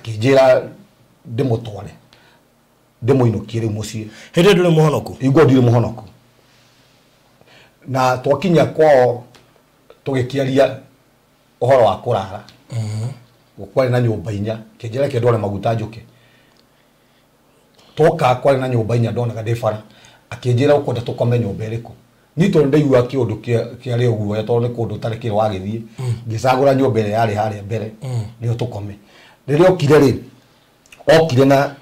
Akĩnjĩra ndĩmũtware ndĩmũinũkie rĩu mũciĩ. Hĩndĩ ndũrĩ mũhonoku? Igua ndirĩ mũhonoku. Na twakinya kwao tũgĩkĩaria ũhoro wa kũrara. Kwarĩ na nyũmba inya, kĩnjĩra reke ndware maguta njũke. Twoka kwarĩ na nyũmba inya ndonaga ndĩ bara. Akĩnjĩra ũkwenda tũkome nyũmba ĩrĩkũ. Niĩ tondũ ndaigua kĩũndũ kĩarĩ ũguoya tondũ nĩ kũndũ ũtarĩ kĩrĩ wagĩthiĩ. Ngĩcagũra nyũmba ĩrĩa yarĩ harĩa mbere nĩyo tũkome. Rĩrĩa okire rĩ, okire na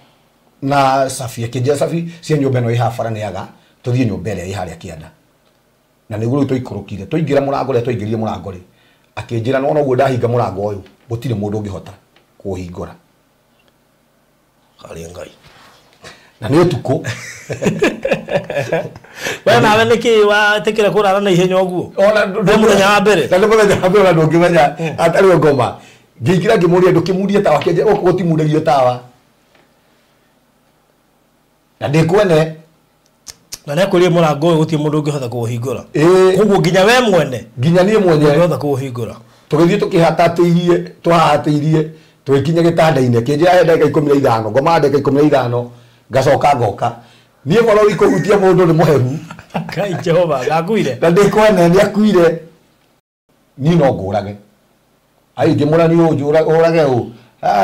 cabi, akĩnjĩra cabi cia nyũmba ĩno ĩ haha bara nĩ aga, tũthiĩ nyũmba ĩrĩa ĩ harĩa kĩanda. Na nĩguo rĩu twaikũrũkire. Twaingĩra mũrango rĩrĩa twaingĩrire mũrango rĩ, akĩnjĩra nĩwona ũguo ndahinga mũrango ũyũ, gũtirĩ mũndũ ũngĩhota kũũhingũra. Harĩ Ngai. Na nĩ ũtukũ. We nawe nĩkĩ wetĩkĩra kũrara na ihenya ũguo? Ona Nĩ mũthenya wa mbere? Na nĩ mũthenya wa mbere ona ndũngĩmenya atarĩ ngoma. Ngĩingĩra ngĩmũria ndũkĩmundie tawa, akĩnjĩra gũkũ gũtimundagio tawa. Na ndĩkwene. Na nĩakwĩrire mũrango ũyũ gũtirĩ mũndũ ũngĩhota kũũhingũra. Ĩĩ. Koguo nginya we mwene. Nginya niĩ mwenye. Ndũngĩhota kũũhingũra. Tũgĩthiĩ tũkĩhatatĩirie, tũhahatĩirie, tũgĩkinya gĩtanda-inĩ. Akĩnjĩra he ndagĩka 15, ngomaga ndagĩka 15, ngacoka ngoka. Niĩ boro ikũhutia mũndũ nĩ mũhehu. Ngai Jehova, ndakuire. Na ndĩkwene nĩakuire. Niĩ no ngũrage. Ai ngĩmũra niĩ ũrage ũ.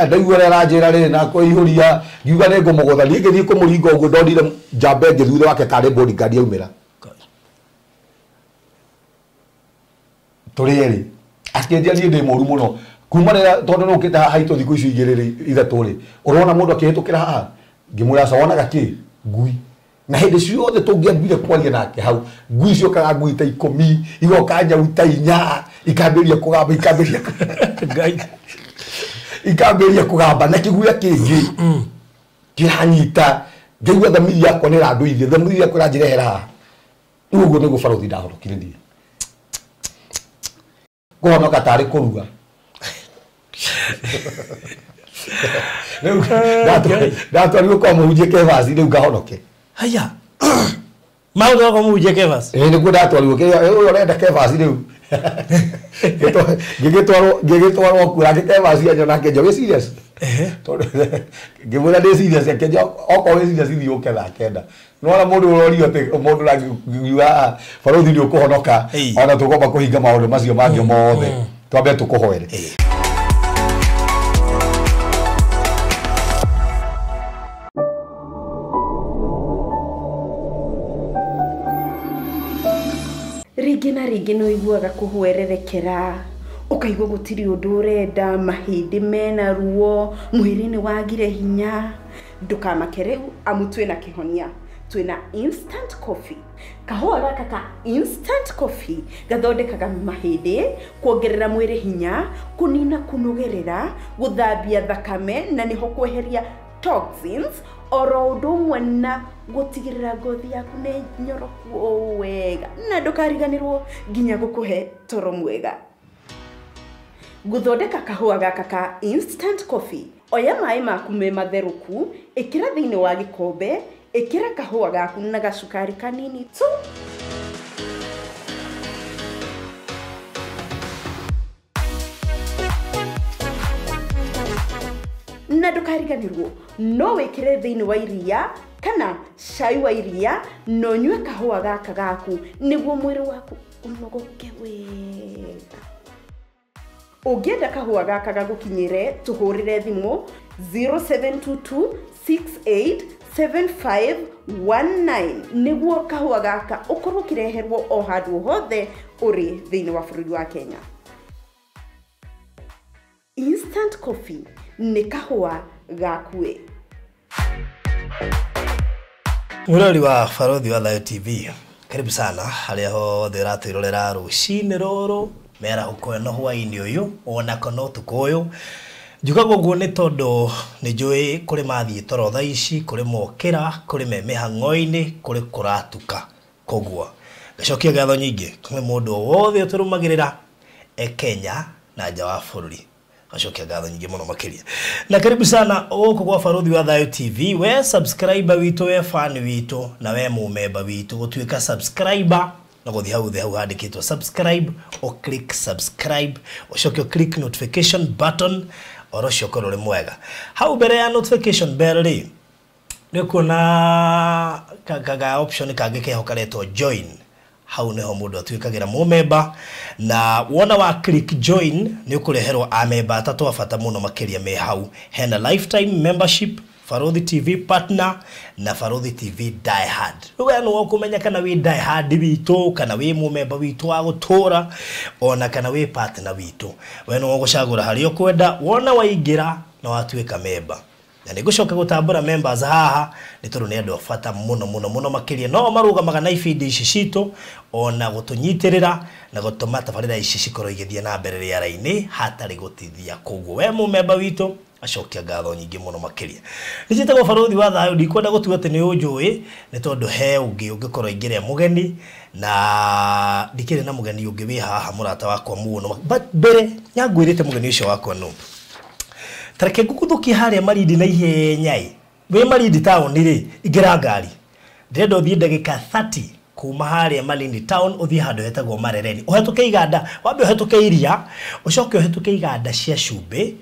Ndaigua ũrĩa aranjĩra rĩ, na kũihũria, ngiuga nĩ ngũmũgũtha. Niĩ ngĩthiĩ kũmũringa ũguo ndonire njamba ĩngĩ thutha wake tarĩ bodyguard yaumĩra. Tũrĩ erĩ. Akĩnjĩra niĩ ndĩ mũru mũno. Kuma rĩrĩa tondũ nĩ ũkĩte haha haitũ thikũ icio igĩrĩ rĩ, ithatũ rĩ, ũrona mũndũ akĩhĩtũkĩra haha? Ngĩmwĩra aca, wonaga kĩ? Ngui. Na hĩndĩ ciothe tũngĩambire kwaria nake hau, ngui ciokaga ngui ta 10, igoka nyau ta 4, ikambĩrĩria kũgamba, ikambĩrĩria Ngai. Ikambĩrĩria kũgamba na kĩguya kĩngĩ kĩranyita. Ngaigua thamiri yakwa nĩ ĩrandũithia, thamiri yakwa ĩranjĩrehera haha. Rĩu ũguo nĩguo barothi ndahonokire niĩ. Kũhonoka tarĩ kũrua. Rĩu ndatwarirwo kwa mũhunjia Kevasi, rĩu ngahonoke. Haya. Maũndũ kwa mũhunjia Kevasi? Ĩĩ, nĩguo ndatwarirwo. Kĩrĩa, ũyũ ũrenda Kevasi rĩu. Ngĩgĩtwarwo kuo, nake Kevasi anyona akĩnjĩra, wĩ serious? Tondũ ngĩmwĩra ndĩ serious, akĩnjĩra, okorwo wĩ serious thiĩ ũke thaa 9. Nĩwona mũndũ ũrorio atĩ mũndũ ũrangiuga, barothi nĩ ũkũhonoka, ona tũkwamba kũhinga maũndũ macio mangĩ mothe. Twambe tũkũhoere. Rĩngĩ na rĩngĩ nĩ ũiguaga kũhwererekera, ũkaigua gũtirĩ ũndũ ũrenda, mahĩndĩ mena ruo, mwĩrĩ nĩ wagire hinya. Ndũkamake rĩu, amu twĩna kĩhonia. Twĩna instant coffee. Kahũa gaka ka instant coffee gathondekaga mahĩndĩ, kuongerera mwĩrĩ hinya, kũnina kũnogerera, gũthambia thakame na nĩho kweheria toxins, oro ũndũ ũmwe na gũtigĩrĩra ngothi yaku nĩ nyoroku o wega, na ndũkariganĩrwo nginya gũkũhe toro mwega. Gũthondeka kahũa gaka ka instant coffee, oya maĩ maku me matherũku, ĩkĩra thĩinĩ wa gĩkombe, ĩkĩra kahũa gaku na gacukari kanini tu. Na ndũkariganĩrwo, no wĩkĩre thĩinĩ wa iria kana cai wa iria, na ũnyue kahũa gaka gaku nĩguo mwĩrĩ waku ũnogoke wega. Ũngĩenda kahũa gaka gagũkinyĩre, tũhũrĩre thimũ 0722 687519 nĩguo kahũa gaka ũkorwo ũkĩreherwo o handũ hothe ũrĩ thĩinĩ wa bũrũri wa Kenya. Instant coffee nĩ kahũa gakuĩ. Mũrori wa Barothi wa Thayo TV, karibu sana harĩa hothe ũratwĩrorera rũcinĩ rũrũ, mĩarahũko ĩno hwaĩ-inĩ ũyũ, ona kana ũtukũ ũyũ. Njugaga ũguo nĩ tondũ nĩ njũĩ kũrĩ mathiĩ toro thaa ici, kũrĩ mokĩra, kũrĩ me mĩhang'o-inĩ, kũrĩ kũratuka. Koguo ngacokia ngatho nyingĩ kũrĩ mũndũ o wothe ũtũrũmagĩrĩra e Kenya na nja wa bũrũri. Ngacokia ngatho nyingĩ mũno makĩria. Na karibu sana gũkũ gwa Barothi wa Thayo TV, we subscriber witũ, we fan witũ, na we mũmemba witũ. Gũtuĩka subscriber na gũthiĩ hau thĩ hau handĩkĩtwo subscribe, o click subscribe, ũcoke o click notification button, Oro ũcio ũkorwo ũrĩ mwega. Hau mbere ya notification bell rĩ, nĩ ũkuona ka option kangĩ keho karetwo join. Hau niho mundu atuikagira mumemba, na wona wa click join ni ukureherwo amemba atatu a bata muno makiria me hau. Hena lifetime membership, Barũthi TV partner na Barũthi TV die hard. Rĩu we nĩwe ũkũmenya kana wĩ die hard witũ, kana wĩ mũmemba witũ wa gũtũra, ona kana wĩ partner witũ. We nĩwe ũgũcagũra harĩa ũkwenda, wona waingĩra na watuĩka memba. Na nĩngũcoka gũtambũra members haha nĩ tondũ nĩ andũ a bata mũno mũno mũno makĩria, no marũgamaga na ibindi ici citũ ona gũtũnyitĩrĩra na gũtũma tabarĩra ici cikorwo igĩthiĩ na mbere rĩera-inĩ hatarĩ gũtithia. Koguo we mũmemba witũ acokia ngatho nyingĩ mũno makĩria. Nĩ njĩtagwo Barũthi wa Thayũ, ndikwenda gũtua atĩ nĩ ũnjũĩ nĩ tondũ he ũngĩ ũngĩkorwo aingĩrĩa mũgeni, na ndikĩrĩ na mũgeni ũngĩ wĩ haha mũrata wakwa mũno. But mbere nyangwĩrĩte mũgeni ũcio wakwa nũ. Tareke ngũgũthũkie harĩa Malindi na ihenya ĩ. Wĩ Malindi town rĩ, ingĩra ngari. Ndĩrenda ũthiĩ ndagĩka 30 kuma harĩa Malindi town ũthiĩ handũ hetagwo Marereni. Ũhetũke iganda, wambe ũhetũke iria, ũcoke ũhetũke iganda cia cumbĩ,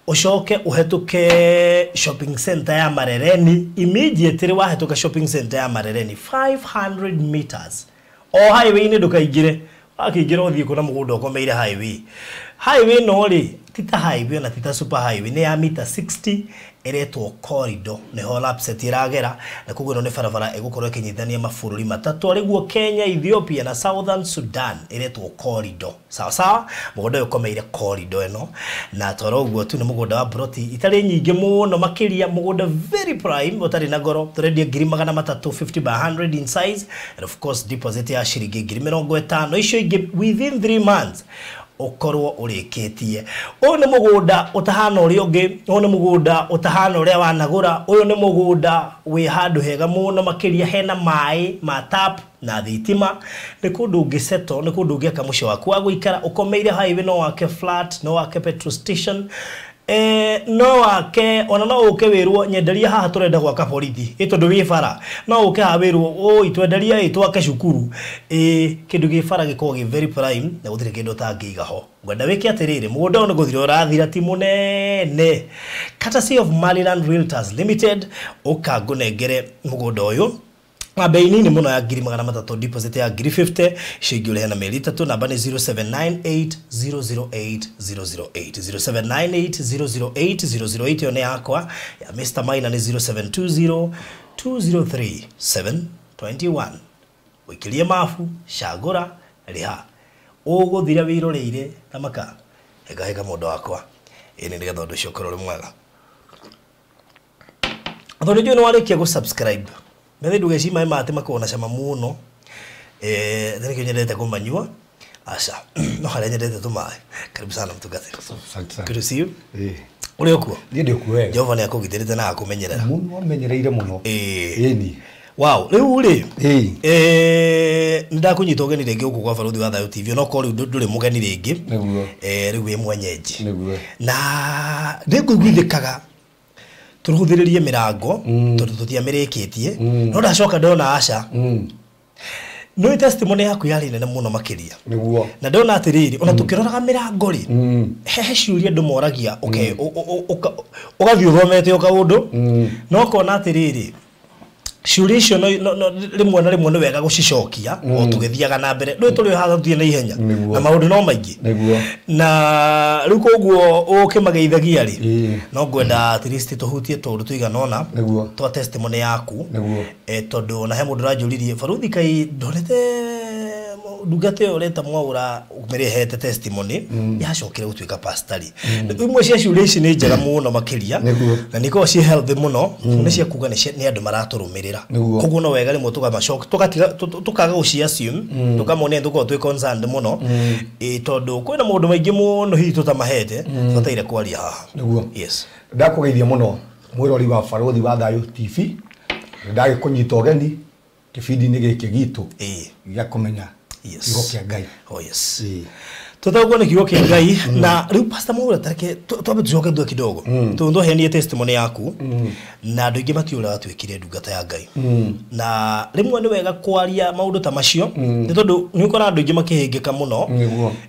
ũcoke ũhetũke shopping center ya Marereni. Immediately wahetũka shopping center ya Marereni 500 meters. O highway-inĩ ndũkaingĩre. Wakĩingĩra ũthiĩ kũna mũgũnda ũkomeire highway. Highway no rĩ, ti ta highway ona ti ta super highway, nĩ ya mita 60 ĩretwo corridor, nĩho Lapsset ĩragera, na koguo ĩno nĩ barabara ĩgũkorwo ĩkĩnyitithania mabũrũri matatũ arĩguo Kenya, Ethiopia na Southern Sudan, ĩretwo corridor. Sawa sawa, mũgũnda ũyũ ũkomeire corridor ĩno, na toro ũguo tu nĩ mũgũnda wa broti itarĩ nyingĩ mũno makĩria, mũgũnda very prime ũtarĩ na goro. Tũrendia 300,000, 50 by 100 in size, and of course deposit ya ciringi 50,000, icio ingĩ within 3 months ukorwo urikitie. Uyu ni mugunda utahana uria ungi, uyu ni mugunda utahana uria wanagura, uyu ni mugunda wi handu hega muno makiria, hena mai ma tap na thitima. Ni kundu ungiseto, ni kundu ungiaka muciĩ waku wa guikara, ukomeire highway, no wake flat, no wake petrol station, no wake ona no uke wirwo nyenderia haha turenda gwaka borithi ĩ tondu wi bara, no uke haha wirwo oi twenderia ĩ twake cukuru ĩ kindu gi bara gikoragwo gi very prime na gutire kindu ũtangĩiga ho. Ngwenda wike atiriri, mugunda ũyũ nĩ gũthira ũrathira ti mũnene. Courtesy of Maryland Realtors Limited, ũka ngũnengere mũgũnda ũyũ na bei nini muno ya 300,000, deposit ya 50,000, icio ingĩ ũrĩhe na mĩeri 3. Namba nĩ 0798008008, 0798008008, ĩyo nĩ yakwa. Ya Mr. Maina nĩ 0720203721. Ũikĩrie mabu, cagũra, rĩha. Ũgũthira wĩroreire na maka. Hega hega mũndũ wakwa. Ĩĩ nĩgetha ũndũ ũcio ũkorwo ũrĩ mwega. Athoni njũĩ nĩ warĩkia gũ-subscribe. Methe ndugeci maĩ ma atĩ makoragwo na cama mũno. Nĩkĩo nyendete kũmanyua. Aca, no harĩa nyendete tũmaĩ. Karibu sana mtungatĩri. Asante sana. Good to see you. Ũrĩ okuo? Niĩ ndĩ okuo wega. Jehova nĩ akũgitĩrĩte na akũmenyerera. Mũno amenyereire mũno. Ĩni. Wow, rĩu rĩ, nĩ ndakũnyita ũgeni rĩngĩ gũkũ kwa Barũthi wa Thayũ TV, no korwo rĩu ndũrĩ mũgeni rĩngĩ. Nĩguo. Rĩu wĩ mwenyeji. Nĩguo. Na nĩngũiguithĩkaga tũrũthĩrĩrie mĩrango tondũ tũtiamĩrĩkĩtie, no ndacoka ndona aca. Nĩ testimony yaku yarĩ nene mũno makĩria. Nĩguo. Na ndona atĩrĩrĩ, ona tũkĩroraga mĩrango rĩ, he ciũria andũ moragia, okay, ũgathiĩ ũthomete o kaũndũ, no ũkona atĩrĩrĩ, ciũria icio rĩmwe na rĩmwe nĩ wega gũcicokia o tũgĩthiaga na mbere. Rĩu tũrĩ haha tũthiĩ na ihenya na maũndũ no maingĩ. Nĩguo. Na rĩu koguo ũkĩmageithagia rĩ, no ngwenda at least tũhutie tũũndũ tũigana ũna twa testimony yaku. Nĩguo. Tondũ ona he mũndũ ũranjũririe, Barũthi kaĩ ndonete ndungata ĩyo ũreta Mwaũra ũmĩrehete testimony yacokire gũtuĩka pastori. Imwe cia ciũria ici nĩ njega mũno makĩria na nĩ ikoragwo ciĩ healthy mũno, nĩ cia kuga nĩ andũ maratũrũmĩrĩra. Koguo no wega rĩmwe tũkamacoka, tũgatiga, tũkaga gũci assume, tũkamonia nĩ tũkoragwo twĩ concerned mũno, tondũ kwĩna maũndũ maingĩ mũno hihi tũtamahete, tũbataire kwaria haha. Nĩguo. Yes. Ndakũgeithia mũno mwĩrori wa Barũthi wa Thayũ TV, ndagĩkũnyita ũgeni kĩbindi-inĩ gĩkĩ gitũ gĩa kũmenya Yes. kiugo kĩa Ngai. Oh yes. Tutakuwa ni kiugo kia Ngai na riu Pastor Mwaura tareke twambe tucoke thutha kidogo tondu heanie testimony yaku na andu aingi matiũĩ ũrĩa watuĩkire ndungata ya Ngai na rĩmwe nĩ wega kwaria maũndũ ta macio nĩ tondũ nĩ ũkoraga andũ aingĩ makĩhĩngĩka mũno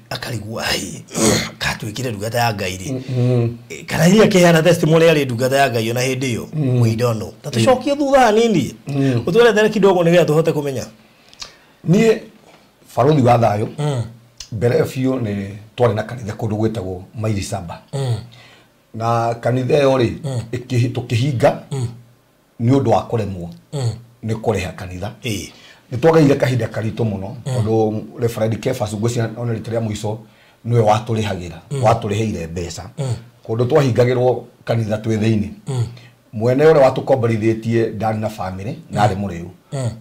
akarigwo ai katuĩkire ndungata ya Ngai rĩ kana hihi akĩheana testimony yarĩ ndungata ya Ngai ona hĩndĩ ĩyo we don't know ta tũcokie thutha hanini ũtwerethere kidogo nĩgetha tũhote kũmenya. Niĩ Barothi wa Thayũ mbere biũ nĩ twarĩ na kanitha kũndũ gwĩtagwo Maili Saba na kanitha ĩyo rĩ tũkĩhinga nĩ ũndũ wa kũremwo nĩ kũrĩha kanitha. Nĩ twageire kahinda karitũ mũno tondũ Reverend Kefas ngwĩciria ona rita rĩa mũico nĩwe watũrĩhagĩra watũrĩhĩire mbeca kũndũ twahingagĩrwo kanitha twĩ thĩinĩ. Mwene ũrĩa watũkomborithĩtie ndarĩ na bamĩrĩ na arĩ mũrĩu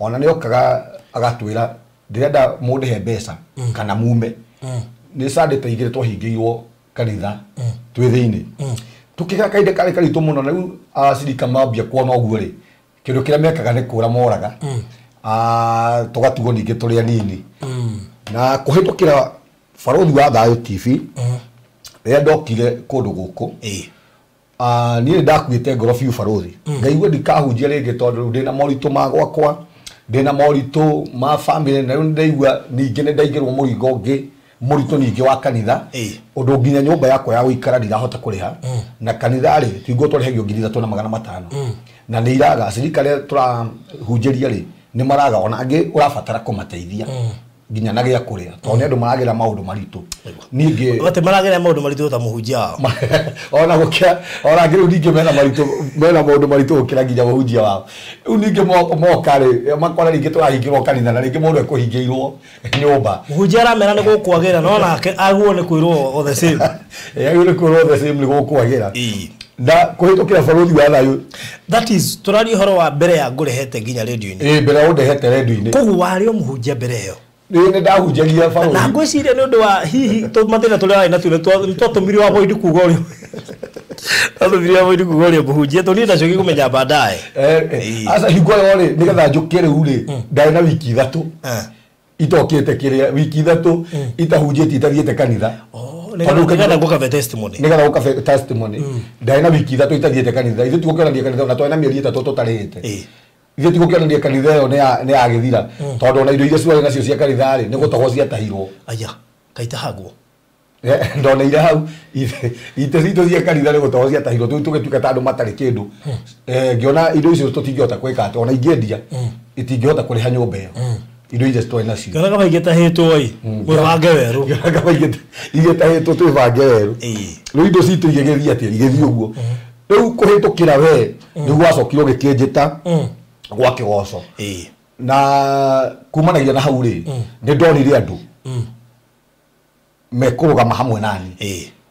ona nĩ okaga agatwĩra ndĩrenda mũndĩhe mbeca kana mume. Nĩ Sunday ta igĩrĩ twahingĩirwo kanitha twĩ thĩinĩ tũkĩgera kahinda karĩ karitũ mũno na rĩu acirika mambia kuona ũguo rĩ kĩndũ kĩrĩa mekaga nĩ kũra moraga tũgatigwo ningĩ tũrĩ anini na kũhĩtũkĩra Barothi wa Thayũ TV rĩrĩa ndokire kũndũ gũkũ niĩ nĩ ndakuĩte ngoro biũ Barothi ngaigua ndikahunjia rĩngĩ tondũ rĩu ndĩna moritũ ma gwakwa ndĩna moritũ ma family na rĩu nĩndaigua ningĩ nĩndaingĩrwo mũrigo ũngĩ mũritũ ningĩ wa kanitha ũndũ nginya nyũmba yakwa ya gũikara ndirahota kũrĩha na kanitha rĩ twigwo tũrĩhagio 3500 na nĩ iraga acirika arĩa tũrahunjĩria rĩ nĩ maraga ona angĩ ũrabatara kũmateithia nginya na gĩa kũrĩa tondũ nĩ andũ maragera maũndũ maritũ ningĩ atĩ maragera maũndũ maritũ ta mũhunjia wao ona gũkĩra ona angĩ rĩu ningĩ mena maritũ mena maũndũ maritũ gũkĩra nginya mũhunjia wao rĩu ningĩ moka rĩ makora rĩngĩ tũrahingĩrwo kanitha na rĩngĩ mũndũ ekũhingĩirwo nyũmba mũhunjia aramera nĩ gũkwagĩra no nake agwo nĩ kwĩrwo all the same agwo nĩ kwĩrwo all the same nĩ gũkwagĩra na kũhĩtũkĩra Barothi wa Thayũ that is tũraria ũhoro wa mbere ya ngũrehete nginya radio-inĩ mbere ya ũndehete radio-inĩ koguo warĩ o mũhunjia mbere ĩyo nĩ ndahunjagia Barothi na ngwĩciria nĩ ũndũ wa hihi mathĩna tũrĩa warĩ natuo nĩ twatũmire avoid kuga ũrĩa twatũmire avoid kuga ũrĩa mũhunjia tondũ niĩ ndacokire kũmenya baadaye. Aca hingo ĩyo rĩ nĩgetha njũke rĩu rĩ ndarĩ na wiki ithatũ itokĩte kĩrĩa wiki ithatũ itahunjĩtie itathiĩte kanitha nĩgetha ngũkabe testimony nĩgetha ngũkabe testimony ndarĩ na wiki ithatũ itathiĩte kanitha ithuĩ tigũkĩonania kanitha ona twarĩ na mĩeri ĩtatũ tũtarĩhĩte ithuĩ tigũkĩonania kanitha ĩyo nĩ yagĩthira tondũ ona indo iria ciarĩ nacio cia kanitha rĩ nĩ gũtahwo ciatahirwo. Aya kaitahagwo ndoneire hau ite citũ cia kanitha nĩ gũtahwo ciatahirwo rĩu tũgĩtuĩka ta andũ matarĩ kĩndũ ngĩona indo icio tũtingĩhota gwĩka atĩ ona ingĩendia itingĩhota kũrĩha nyũmba ĩyo indo iria twarĩ nacio ngĩona kaba igĩtahĩtwo ĩ mwĩbange werũ ngĩona kaba igĩtahĩtwo twĩbange werũ rĩu indo citũ igĩgĩthiĩ atĩa igĩthiĩ ũguo rĩu kũhĩtũkĩra we nĩguo wacokire ũgĩkĩnjĩta gwa kĩgoco na kumanagia na hau rĩ nĩ ndonire andũ mekũrũgama hamwe nani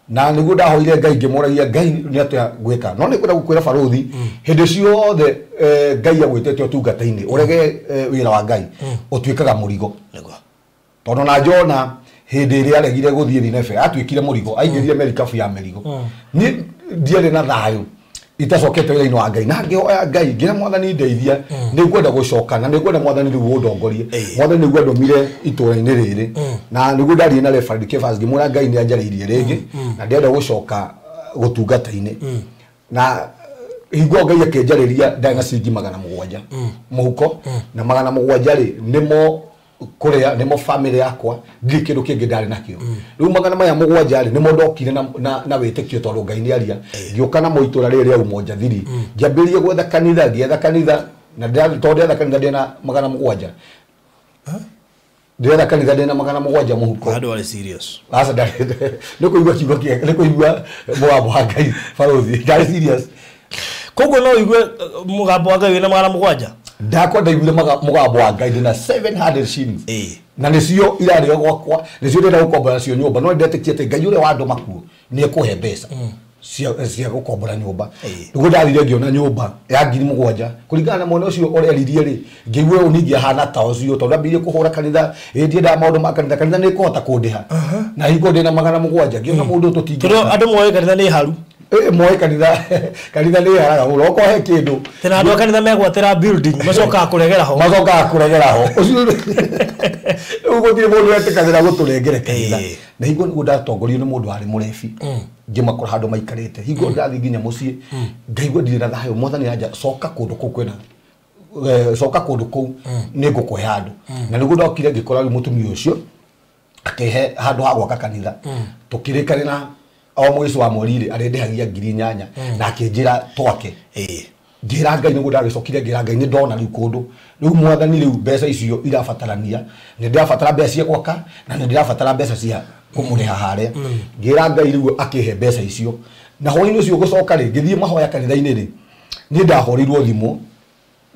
na nĩguo ndahoire Ngai ngĩmũragia Ngai nĩ atĩa gwĩka no nĩ kwenda gũkwĩra Barothi hĩndĩ ciothe Ngai agwĩtĩte ũtungata-inĩ ũrege wĩra wa Ngai ũtuĩkaga mũrigo tondũ na Jona hĩndĩ ĩrĩa aregire gũthiĩ Nineve atuĩkire mũrigo aingĩrire merikabu ya mĩrigo niĩ ndiarĩ na thayũ itacokete wĩra-inĩ wa Ngai na ngĩhoya Ngai ngĩra mwathani ndeithia nĩ ngwenda gũcoka na nĩ ngwenda mwathani rĩu ũndongorie mwathani nĩguo andũmire itũũra-inĩ rĩrĩ na nĩguo ndarie na Reverend Kefas ngĩmwĩra Ngai nĩ anjarĩirie rĩngĩ na ndĩrenda gũcoka gũtungata-inĩ na hingo Ngai akĩnjarĩria ndarĩ na ciringi 700 mũhuko na 700 rĩ nĩmo kũrĩa nĩmo family yakwa ndirĩ kĩndũ kĩngĩ ndarĩ nakĩo rĩu 700 rĩ nĩmo ndokire na wĩtĩkio tondũ Ngai nĩ aria ngĩũka namo itũũra rĩrĩ rĩa Umoja Thiri ngĩambĩrĩria gwetha kanitha ngĩetha kanitha na tondũ ndetha kanitha ndĩna 700 ndĩretha kanitha ndĩna 700 mũhuko andũ arĩ serious aca nĩ kũigua kiugo kĩa nĩ kũigua mũgambo wa Ngai Barothi ndarĩ serious koguo no ũigue mũgambo wa Ngai wĩna 700 ndakwa ndaiguire mũgambo wa Ngai ndĩna 700 shillings na nĩcio irarĩo gwakwa nĩcio ndĩrenda gũkombora nacio nyũmba no ndetĩkie atĩ Ngai ũrĩa wandũma kuo nĩ ekũhe mbeca cia gũkombora nyũmba nĩguo ndathire ngĩona nyũmba ya 7,000 kũringana na mwena ũcio ũreririe rĩ ngĩigua ũyũ ningĩ ahana ta ũcio tondũ ambĩrĩirie kũhũra kanitha ĩ ndiendaga maũndũ ma kanitha kanitha nĩ ĩkũhota kũndĩha na hingo ndĩna 700 ngĩona mũndũ ũyũ tũtingĩhota tondũ andũ moĩ kanitha nĩ haru Moe kanitha kanitha nĩ yaraga mũno okorwo he kĩndũ tena andũ a kanitha megwatĩra building macokaga kũregera ho macokaga kũregera ho ũcio rĩu gũtirĩ mũndũ wetĩkagĩra gũtũrengere kanitha na hingo nĩguo ndatongorio nĩ mũndũ warĩ mũrebi ngĩmakora handũ maikarĩte hingo ndathiĩ nginya mũciĩ ngaigua ndirĩ na thayũ mwathani anja coka kũndũ kũu kwĩna coka kũndũ kũu nĩ ngũkũhe handũ na nĩguo ndokire ngĩkora rĩu mũtumia ũcio akĩhe handũ ha gwaka kanitha tũkĩrĩkanĩra o mwezi wa mweri rĩ arĩndĩhagia 8,000 na akĩnjĩra twake ngĩra Ngai nĩguo ndagĩcokire ngĩra Ngai nĩ ndona rĩu kũndũ rĩu mwathani rĩu mbeca icio irabatarania nĩ ndĩrabatara mbeca cia gwaka na nĩ ndĩrabatara mbeca cia kũmũrĩha harĩa ngĩra Ngai rĩu akĩhe mbeca icio na hwaĩ-inĩ ũcio gũcoka rĩ ngĩthiĩ mahoya kanitha-inĩ rĩ niĩ ndahũrĩirwo thimũ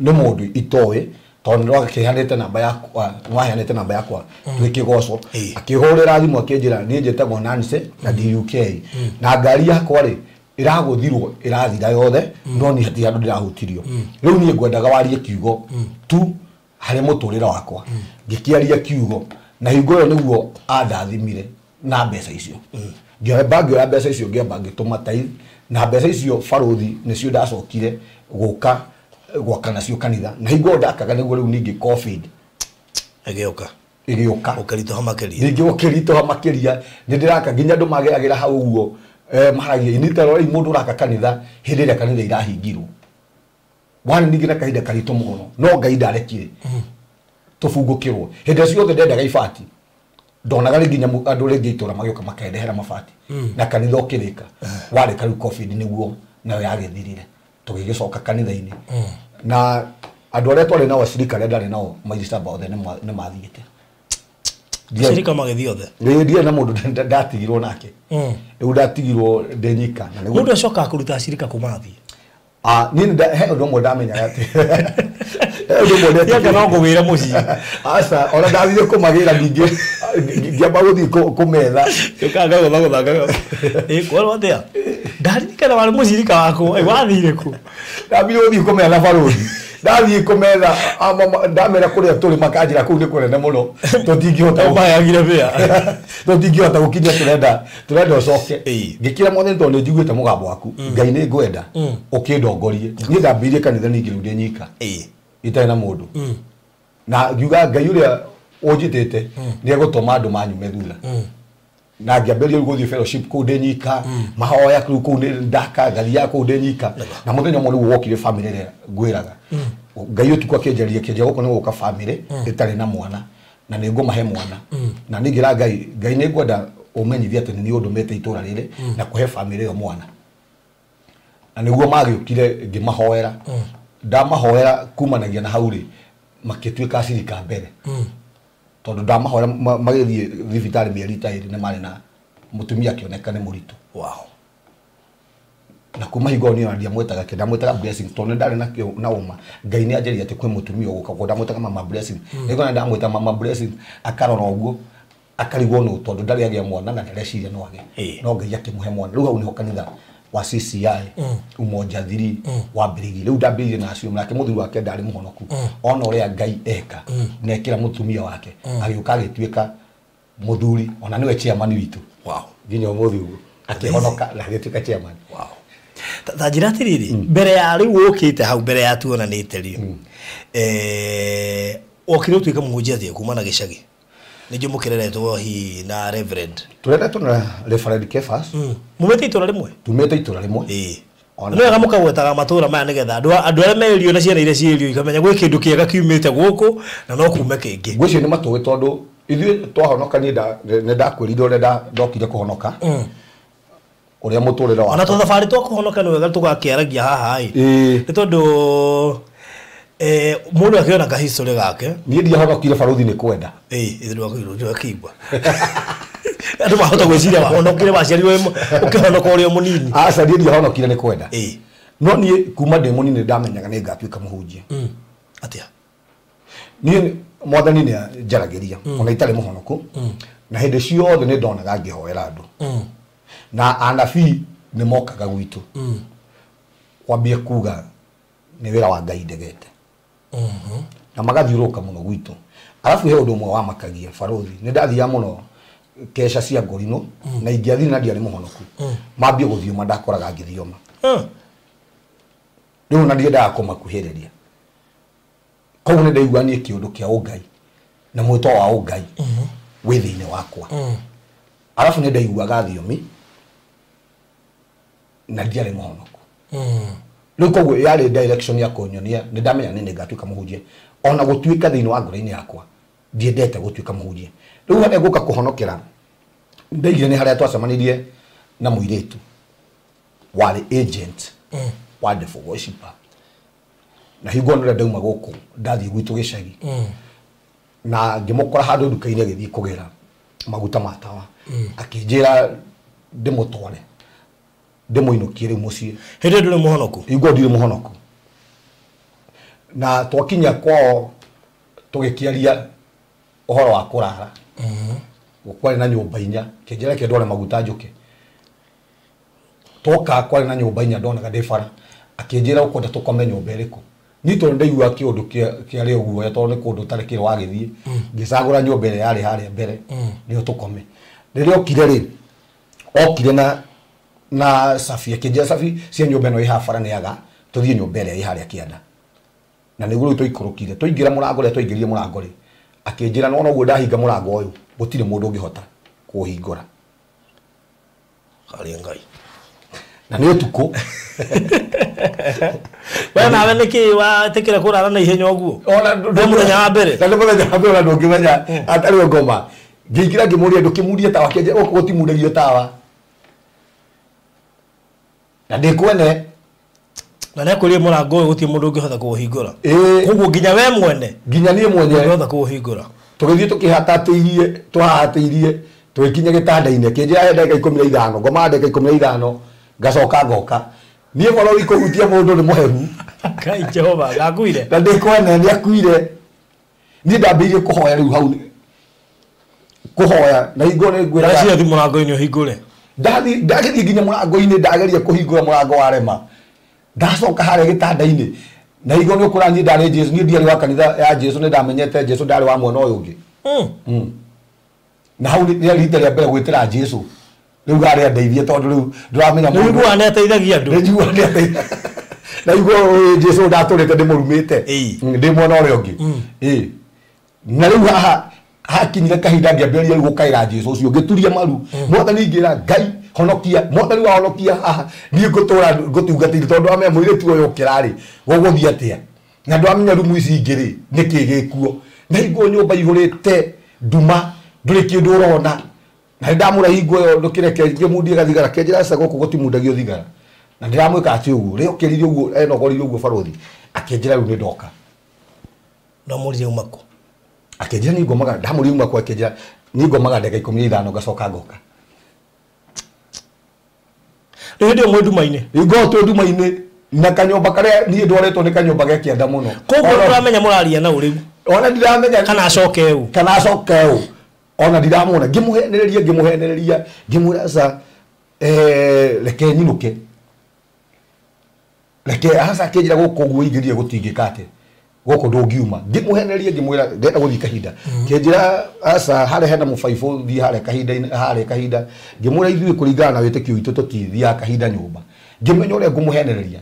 nĩ mũndũ itoĩ tondũ nĩwaheanĩte namba yakwa nĩwaheanĩte namba yakwa twĩ kĩgoco akĩhũrĩra thimũ akĩnjĩra niĩ njĩtagwo Nancy na ndi UK na ngari yakwa rĩ ĩragũthirwo ĩrathira yothe no niĩ hatirĩ handũ ndĩrahutirio rĩu niĩ ngwendaga warie kiugo tu harĩ mũtũrĩre wakwa ngĩkĩaria kiugo na hingo ĩyo nĩguo andathimire na mbeca icio ngĩamba ngĩoya mbeca icio ngĩamba ngĩtũma tithe na mbeca icio barũthi nĩcio ndacokire gũka gwaka nacio kanitha na hingo ndakaga nĩguo rĩu ningĩ COVID ĩgĩũka ĩgĩũka ũkĩritũha makĩria ningĩ ũkĩritũha makĩria nĩ ndĩraka nginya andũ mageragĩra hau ũguo maragia initero rĩu mũndũ ũraka kanitha hĩndĩ ĩrĩa kanitha irahingirwo warĩ ningĩ na kahinda karitũ mũno no Ngai ndarekire tũbungũkĩrwo hĩndĩ ciothe ndendaga ibati ndonaga rĩ nginya andũ rĩngĩ itũra magĩũka makendehera mabati na kanitha ũkĩrĩka warĩka rĩu COVID nĩguo nayo yagĩthirire tũgĩgĩcoka kanitha-inĩ na andũ arĩa twarĩ nao acirika arĩa ndarĩ nao mairicaba othe nĩ mathiĩte acirika magĩthiĩ othe ndiarĩ na mũndũ ndatigirwo nake rĩu ndatigirwo ndĩ nyika na mũndũ acokaga kũruta acirika kũ mathiĩ niĩ he ũndũ ũmwe ndamenyaga atĩ he ũndũ ũmwe ndetĩkĩra no ngũgĩre mũciĩ aca ona ndathire kũmagĩra ningĩ ngĩamba gũthiĩ kũmetha ũkaga gũthagũtha kwerwo atĩa ndaririkana warĩ mũcirika wakwa wathire kũ ndambire gũthiĩ kũmetha barũthi ndathiĩ kũmetha ndamera kũrĩa tũrĩ makanjĩra kũu nĩ kũnene mũno tũtingĩhota mayagire bĩa tũtingĩhota gũkinya tũrenda ũcoke ngĩkĩra mwathani tondũ nĩ njiguĩte mũgambo waku Ngai nĩ ngwenda ũkĩndongorie niĩ ndambĩrĩirie kanitha ningĩ rĩu ndĩ nyika itarĩ na mũndũ na ngiuga Ngai ũrĩa ũnjĩtĩte nĩ egũtũma andũ manyume thutha na ngĩambĩrĩria rĩu gũthiĩ fellowship kũu ndĩ nyika mahoya rĩu kũu nĩ ndaka ngathiaga kũu ndĩ nyika na mũthenya ũmwe rĩu wokire famĩlĩ ĩrĩa ngwĩraga Ngai ũtukũ akĩnjarĩria akĩnjĩra gũkũ nĩ gũka famĩlĩ ĩtarĩ na mwana na nĩ ngũmahe mwana na nĩ ngĩra Ngai Ngai nĩ ngwenda ũmenyithie atĩ nĩ niĩ ũndũmĩte itũra rĩrĩ na kũhe famĩlĩ ĩyo mwana na nĩguo magĩũkire ngĩmahoera ndamahoera kumanagia na hau rĩ makĩtuĩka acirika mbere tondũ ndamahoera magĩthiĩ thibitarĩ mĩeri ta ĩrĩ nĩ marĩ na mũtumia akĩoneka nĩ mũritũ wow na kuma hingo niĩ ndiamwĩtaga kĩ ndamwĩtaga Blessing tondũ nĩ ndarĩ na ũma Ngai nĩ anjĩrire atĩ kwĩ mũtumia ũgũka koguo ndamwĩtaga mama Blessing nĩguo ndamwĩta mama Blessing akarora ũguo akarigwo nũ tondũ ndarĩ agĩa mwana na ndareciria no agĩe no Ngai akĩmũhe mwana rĩu hau nĩho kanitha wa CCI Umoja 3 wambĩrĩirie rĩu ndambĩrĩirie na acio nake mũthuri wake ndarĩ mũhonoku ona ũrĩa Ngai eka na ekĩra mũtumia wake agĩũka agĩtuĩka mũthuri ona nĩwe chairman witũ wow nginya ũmũthĩ ũguo akĩhonoka na agĩtuĩka chairman wow ta njĩra atĩrĩrĩ mbere ya rĩu ũkĩte hau mbere ya tuonanĩte rĩ wokire ũtuĩke mũhunjia atĩa kuma na gĩcagi nĩnjũ mũkĩreretwo hihi na reverend tũreretwo na Reverend Kefas mumĩte itũra rĩmwe tumĩte itũra rĩmwe nĩ wega mũkagwetaga matũra maya nĩgetha andũ arĩa merio na ciana iria ciĩrio ikamenya gwĩ kĩndũ kĩega kiumĩte gũkũ na no kume kĩngĩ ngwĩciria nĩ matũĩ tondũ ithuĩ twahonoka niĩ nĩ ndakwĩrire ũrĩa ndokire kũhonoka ũrĩa mũtũrĩre wakwa ona tũthabarĩ twa kũhonoka nĩ wega tũgakĩaragia haha ĩ nĩ tondũ mũndũ akĩona ka history gake niĩ ndiahonokire barũthi nĩ kwenda akĩigua andũ mahota gwĩciria wahonokire waciarirwo ũkĩhonoka ũrĩ o mũnini aca niĩ ndiahonokire nĩ kwenda no niĩ kuma ndĩ mũnini ndamenyaga nĩ ngatuĩka mũhunjia atĩa niĩ mwathani nĩ anjaragĩria ona itarĩ mũhonoku na hĩndĩ ciothe nĩ ndonaga ngĩhoera andũ na anabii nĩ mokaga gwitũ kwambia kuga nĩ wĩra wa Ngai ndegete na magathiũrũrũka mũno gwitũ arabu he ũndũ ũmwe wamakagia barũthi nĩ ndathiaga mũno kesha cia ngorino na ingĩathire na ndiarĩ mũhonoku mambie gũthiũma ndakoraga ngĩthioma rĩu na ndiendaga kũmakuhĩrĩria koguo nĩ ndaigua niĩ kĩũndũ kĩa ũngai na mwĩto wa ũngai wĩ thĩinĩ wakwa arabu nĩ ndaiguaga thiomi na ndiarĩ mũhonoku rĩu koguo yarĩ direction ya kũnyonia nĩ ndamenya nĩ ngatuĩka mũhunjia ona gũtuĩka thĩinĩ wa ngoro-inĩ yakwa ndiendete gũtuĩka mũhunjia rĩu harĩa ngũka kũhonokera ndaigire nĩ harĩa twacemanirie na mũirĩtu warĩ agent wa devil worshiper na hingo nĩrĩa ndauma gũkũ ndathiĩ gwitũ gĩcagi na ngĩmũkora handũ nduka-inĩ agĩthiĩ kũgĩra maguta ma tawa akĩnjĩra ndĩmũtware ndĩmũinũkie rĩu mũciĩ hĩndĩ ndũrĩ mũhonoku hingo ndirĩ mũhonoku na twakinya kwao tũgĩkĩaria ũhoro wa kũrara kwarĩ na nyũmba inya kĩnjĩra reke ndware maguta njũke twoka kwarĩ na nyũmba inya ndonaga ndĩ bara akĩnjĩra ũkwenda tũkome nyũmba ĩrĩkũ niĩ tondũ ndaigua kĩũndũ kĩarĩ guoya tondũ nĩ kũndũ ũtarĩ kĩrĩ wagĩthiĩ ngĩcagũra nyũmba ĩrĩa yarĩ harĩa mbere nĩyo tũkome rĩrĩa okire rĩ okire na cabi akĩnjĩra cabi cia nyũmba ĩno ĩ haha bara nĩ aga tũthiĩ nyũmba ĩrĩa ĩ harĩa kĩanda na nĩguo rĩu tũikũrũkire tũingĩra mũrango rĩrĩa twaingĩrire mũrango rĩ akĩnjĩra nĩwona ũguo ndahinga mũrango ũyũ gũtirĩ mũndũ ũngĩhota kũũhingũra harĩ Ngai na nĩ ũtukũ we nawe nĩkĩ wetĩkĩra kũrara na ihenya ũguo ona nĩ mũthenya wa mbere na nĩ mũthenya wa mbere ona ndũngĩmenya atarĩ ngoma ngĩingĩra ngĩmũria ndũkĩmurie tawa akĩnjĩra gũkũ gũtimuragio tawa na ndĩkwene na nĩakwĩrire mũrango ũyũ gũtirĩ mũndũ ũngĩhota kũũhingũra ĩĩ koguo nginya we mwene nginya niĩ mwenye ndũngĩhota kũũhingũra tũgĩthiĩ tũkĩhatatĩirie tũhahatĩirie tũgĩkinya gĩtanda-inĩ akĩnjĩra he ndagĩka 15 ngomaga ndagĩka 15 ngacoka ngoka niĩ boro kũhutia mũndũ nĩ mũhehu Ngai Jehova ngakuire na ndĩkwene nĩ akuire niĩ ndambĩrĩirie kũhoya rĩu hau kũhoya na hingo nĩ ngwĩraga Ndaciria thi mũrango-inĩ ũhingũre ndagĩthiĩ nginya mũrango-inĩ ndageria kũhingũra mũrango warema ndacoka harĩa gĩtanda-inĩ na hingo nĩ ũkũra niĩ ndarĩ Jesu niĩ ndiarĩ wa kanitha ya Jesu nĩ ndamenyete Jesu ndarĩ wa mwena ũyũ ũngĩ na hau nĩ rita rĩa mbere gwĩtĩra Jesu rĩu harĩa ndeithie tondũ rĩu ndũramenya nĩ ũiguaga nĩ ateithagia andũ nĩ njiguaga nĩ ateithagia na igua Jesu ndatũrĩte ndĩmũrumĩte ndĩ mwena ũrĩa ũngĩ ĩĩ na rĩu haha hakinyire kahinda ngĩambĩrĩria rĩu gũkaĩra Jesu ũcio ngĩturia maru mwathani ngĩra Ngai honokia mwathani wa honokia haha niĩ ngũtũra ngũtungatĩire tondũ amenya mũirĩtu ũyũ ũkĩra rĩ gũgũthiĩ atĩa na ndwamenya rumu ici ingĩ rĩ nĩkĩ gĩkuo na hingo nyũmba ihũrĩte nduma ndũrĩ kĩndũ ũrona na nĩ ndamũra hingo ĩyo ndũkĩreke ngĩmundie gathigara kĩnjĩra aca gũkũ gũtimundagio thigara na ndĩramwĩka atĩ ũguo rĩo kĩrire ũguo enogorire ũguo barũthi akĩnjĩra rĩu nĩ ndoka ndamũrire uma kũ akĩnjĩra niĩ ngomaga ndamũrire uma kũ akĩnjĩra niĩ ngomaga ndagĩka 15 ngacoka ngoka rĩu hĩndĩ ĩyo mwĩ nduma-inĩ hingo ĩyo twĩ nduma-inĩ na kanyũmba karĩa niĩ ndwarĩtwo nĩ kanyũmba ge kĩanda mũno koguo ndũramenya mũraria na ũ rĩu ona ndiramenya kana acoke ũ kana acoke ũ ona ndiramuona ngĩmũhenereria ngĩmwĩra aca reke nyinũke reke aca akĩnjĩra gũkũ ũguo ingĩrire gũtingĩka atĩa gũkũ ndũngiuma ngĩmũhenereria ngĩmwĩra ndĩrenda gũthiĩ kahinda kĩnjĩra aca harĩa hena mũbaibũ thiĩ harĩa kahinda-inĩ harĩa kahinda ngĩmwĩra ithuĩ kũringana na wĩtĩkio witũ tũtithiaga kahinda nyũmba ngĩmenya ũrĩa ngũmũhenereria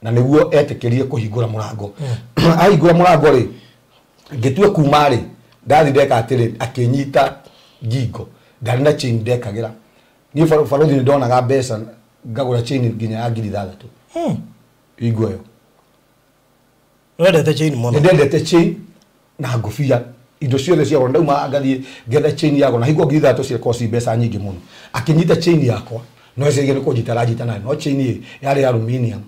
na nĩguo etĩkĩrie kũhingũra mũrango ahingũra mũrango rĩ ngĩtua kuma rĩ ndathi ndeka atĩrĩ akĩnyita ngingo ndarĩ na chain ndekagĩra niĩ barũthi nĩ ndonaga mbeca ngagũra chain nginya ya 6,000 hingo ĩyo Nĩwendete chain mũno nĩ ndendete chain na ngũbia indo ciothe cia goro ndauma ngathiĩ ngetha chain yakwa na hingo 6,000 ciakorwo ci mbeca nyingĩ mũno akĩnyita chain yakwa no eciragia nĩ kũnjita aranjita nayo no chain ĩ yarĩ ya aluminium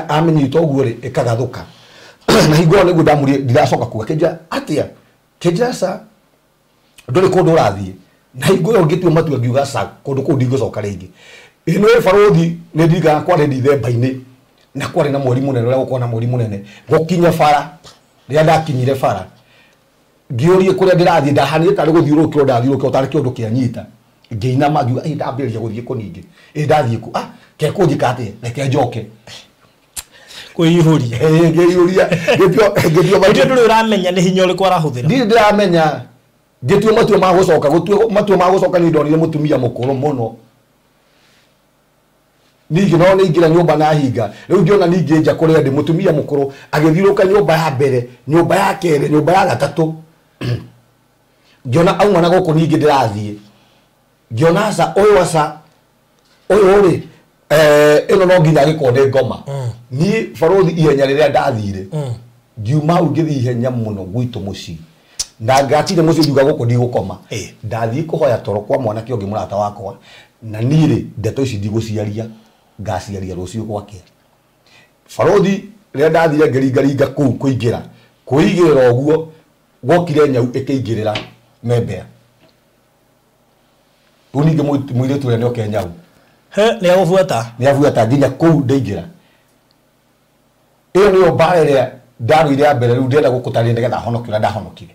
amenyita ũguo rĩ ĩkagathũka na hingo ĩyo nĩguo ndamũrie ndiracoka kuga kĩnjĩra atĩa kĩnjĩra aca ndũrĩ kũndũ ũrathiĩ na hingo ĩyo ngĩtua matua ngiuga aca kũndũ kũu ndigũcoka rĩngĩ ĩno ĩ barũthi nĩ ndirikanaga kwarĩ Dithemba-inĩ na kwarĩ na mweri mũnene ũrĩa gũkorwo na mweri mũnene gũkinya bara rĩrĩa ndakinyire bara ngĩũrie kũrĩa ndĩrathiĩ ndahanire tarĩ gũthiũrũrũkĩrwo ndathiũrũrũkĩrwo tarĩ kĩũndũ kĩanyita ngĩinama ngiuga ĩ ndambĩrĩria gũthiĩ kũ ningĩ ĩ ndathiĩ kũ ah kekũnjĩka atĩa reke njoke kwĩihũria ngĩihũria ngĩtua hĩndĩ ĩyo ndũrĩ ũramenya nĩ hinya ũrĩkũ arahũthĩra ndirĩ ndĩramenya Ngĩtua matua ma gũcoka, gũtua matua ma gũcoka nĩ ndonire mũtumia mũkũrũ mũno. Ningĩ no nĩingĩra nyũmba na hinga. Rĩu ngĩona ningĩ nja kũrĩa ndĩ mũtumia mũkũrũ agĩthiũrũka nyũmba ya mbere, nyũmba ya kerĩ, nyũmba ya gatatũ. Ngĩona auma na gũkũ ningĩ ndĩrathiĩ. Ngĩona aca ũyũ aca ũyũ rĩ ĩno no nginya agĩkorwo nĩ ngoma. Niĩ barũthi ihenya rĩrĩa ndathire ngiuma hau ngĩthiĩ ihenya mũno gwitũ mũciĩ. Na ngatire mũciĩ ngiuga gũkũ ndigũkoma. Ndathiĩ kũhoya toro kwa mwanake ũngĩ mũrata wakwa. Na niĩ rĩ ndeto ici ndigũciaria, ngaciaria rũciũ gwake. Barũthi rĩrĩa ndathire ngĩringaringa kũu kũingĩra, kũigĩrĩra ũguo gwokire nyau ĩkĩingĩrĩra membea. Rĩu ningĩ mũirĩtu ũrĩa nĩoke nyau. He nĩ agũbuata. Nĩ abuata nginya kũu ndaingĩra. Ĩyo nĩyo mbara ĩrĩa ndarũire ya mbere rĩu ndĩrenda gũkũtarĩria nĩgetha honoke ũrĩa ndahonokire.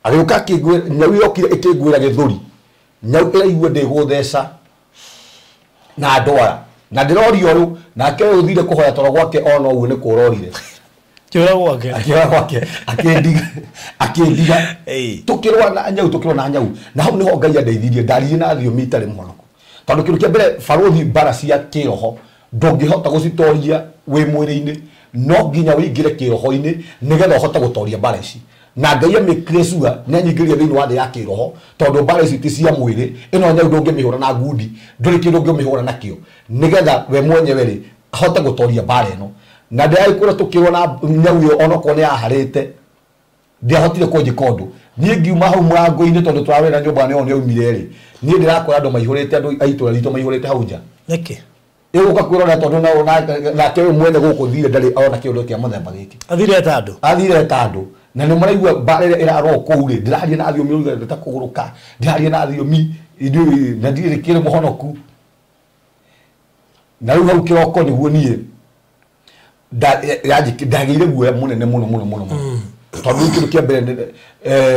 Agĩũka akĩngwĩra, nyau yokire ĩkĩngwĩra gĩthũri. Nyau ĩraigua ndĩgũtheca na ndwara. Na ndĩroria ũyũ, nake ũyũ ũthire kũhoya toro gwake ona ũguo nĩ kũrorire. Kĩũra gwake. Akĩũra gwake, akĩndiga, akĩndiga. Tũkĩrũa na nyau, tũkĩrũa na nyau. Na hau nĩho Ngai andeithirie, ndaririe na thiomi itarĩ mũhonoko. Tondũ kĩndũ kĩa mbere barũthi mbara cia kĩroho ndũngĩhota gũcitoria wĩ mwĩrĩ-inĩ, no nginya wĩingĩre kĩroho-inĩ nĩgetha ũhote gũtoria mbara ici. Na Ngai amĩkire sure nĩ anyingĩrire thĩinĩ wa thĩ ya kĩroho, tondũ mbara ici ti cia mwĩrĩ. Ĩno nyau ndũngĩmĩhũra na ngundi, ndũrĩ kĩndũ ũngĩmĩhũra nakĩo, nĩgetha we mwenyewe rĩ ahote gũtoria mbara ĩno. Na ndĩragĩkũra tũkĩrũa na nyau ĩyo onokorwo nĩ yaharĩte, ndiahotire kũnjĩka ũndũ. Niĩ ngiuma hau mũrango-inĩ tondũ tũrarũĩra nyũmba nĩyo nĩaumire rĩ, niĩ ndĩrakora andũ maihũrĩte, andũ a itũũra ritũ maihũrĩte hau nja. Nĩkĩ? Ĩgũka kwĩrorera tondũ nake ũyũ mwene gũkũ thire ndarĩ ona kĩũndũ kĩa mũthemba gĩkĩ. Athire ta andũ. Athire ta andũ. Na nĩ maraigua mbara ĩrĩa ĩrarwo kũu rĩ, ndĩraria na thiomi rĩu ta kũgũrũka, ndĩraria na thiomi ithuĩ, na ndirĩ kĩrĩ mũhonoku. Na rĩu hau kĩroko nĩguo niĩ ndagĩire guoya mũnene mũno mũno mũno mũno. Tondũ rĩu kĩndũ kĩa mbere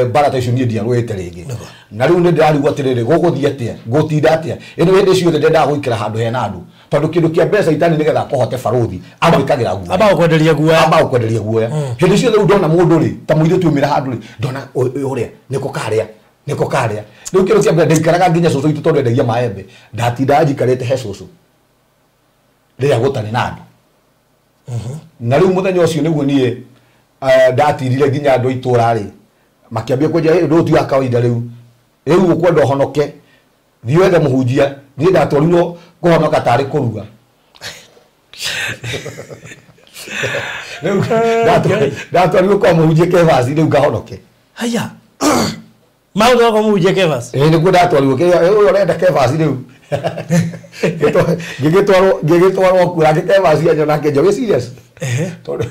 mbara ta icio niĩ ndiarũĩte rĩngĩ. Na rĩu nĩ ndĩrarigwo atĩrĩrĩ, gũgũthiĩ atĩa, ngũtinda atĩa. Ĩno hĩndĩ ciothe ndendaga gũikara handũ hena andũ. Tondũ kĩndũ kĩa mbere caitani nĩgetha akũhote barũthi, amwĩkagĩra guoya. Amba gũkwenderia guoya. Amba gũkwenderia guoya. Hĩndĩ ciothe rĩu ndona mũndũ rĩ, ta mũirĩtu aumĩra handũ rĩ, ndona ũrĩa, nĩko karĩa, nĩko karĩa. Rĩu kĩndũ kĩa mbere ndaikaraga nginya cũcũ witũ tondũ endagia maembe. Ndatindaga njikarĩte he cũcũ rĩrĩa gũtarĩ na andũ. Na rĩu mũthenya ũcio nĩguo niĩ ndatirire nginya andũ a itũũra rĩ, makĩambia kũnjĩra, ũndũ ũyũ ti wa kawaida rĩu. Rĩu ũkwenda ũhonoke, thiĩ wethe mũhunjia. Niĩ ndatwarirwo kũhonoka tarĩ kũrua. Rĩu ndatwarirwo kwa mũhunjia Kebasi, rĩu ngahonoke. Haya. Maũndũ kwa mũhunjia Kebasi? Ĩĩ, nĩguo ndatwarirwo. Ũyũ ũrenda Kebasi rĩu. Ngĩgĩtwarwo kuo, nake Kebasi anyona akĩnjĩra, wĩ serious? Tondũ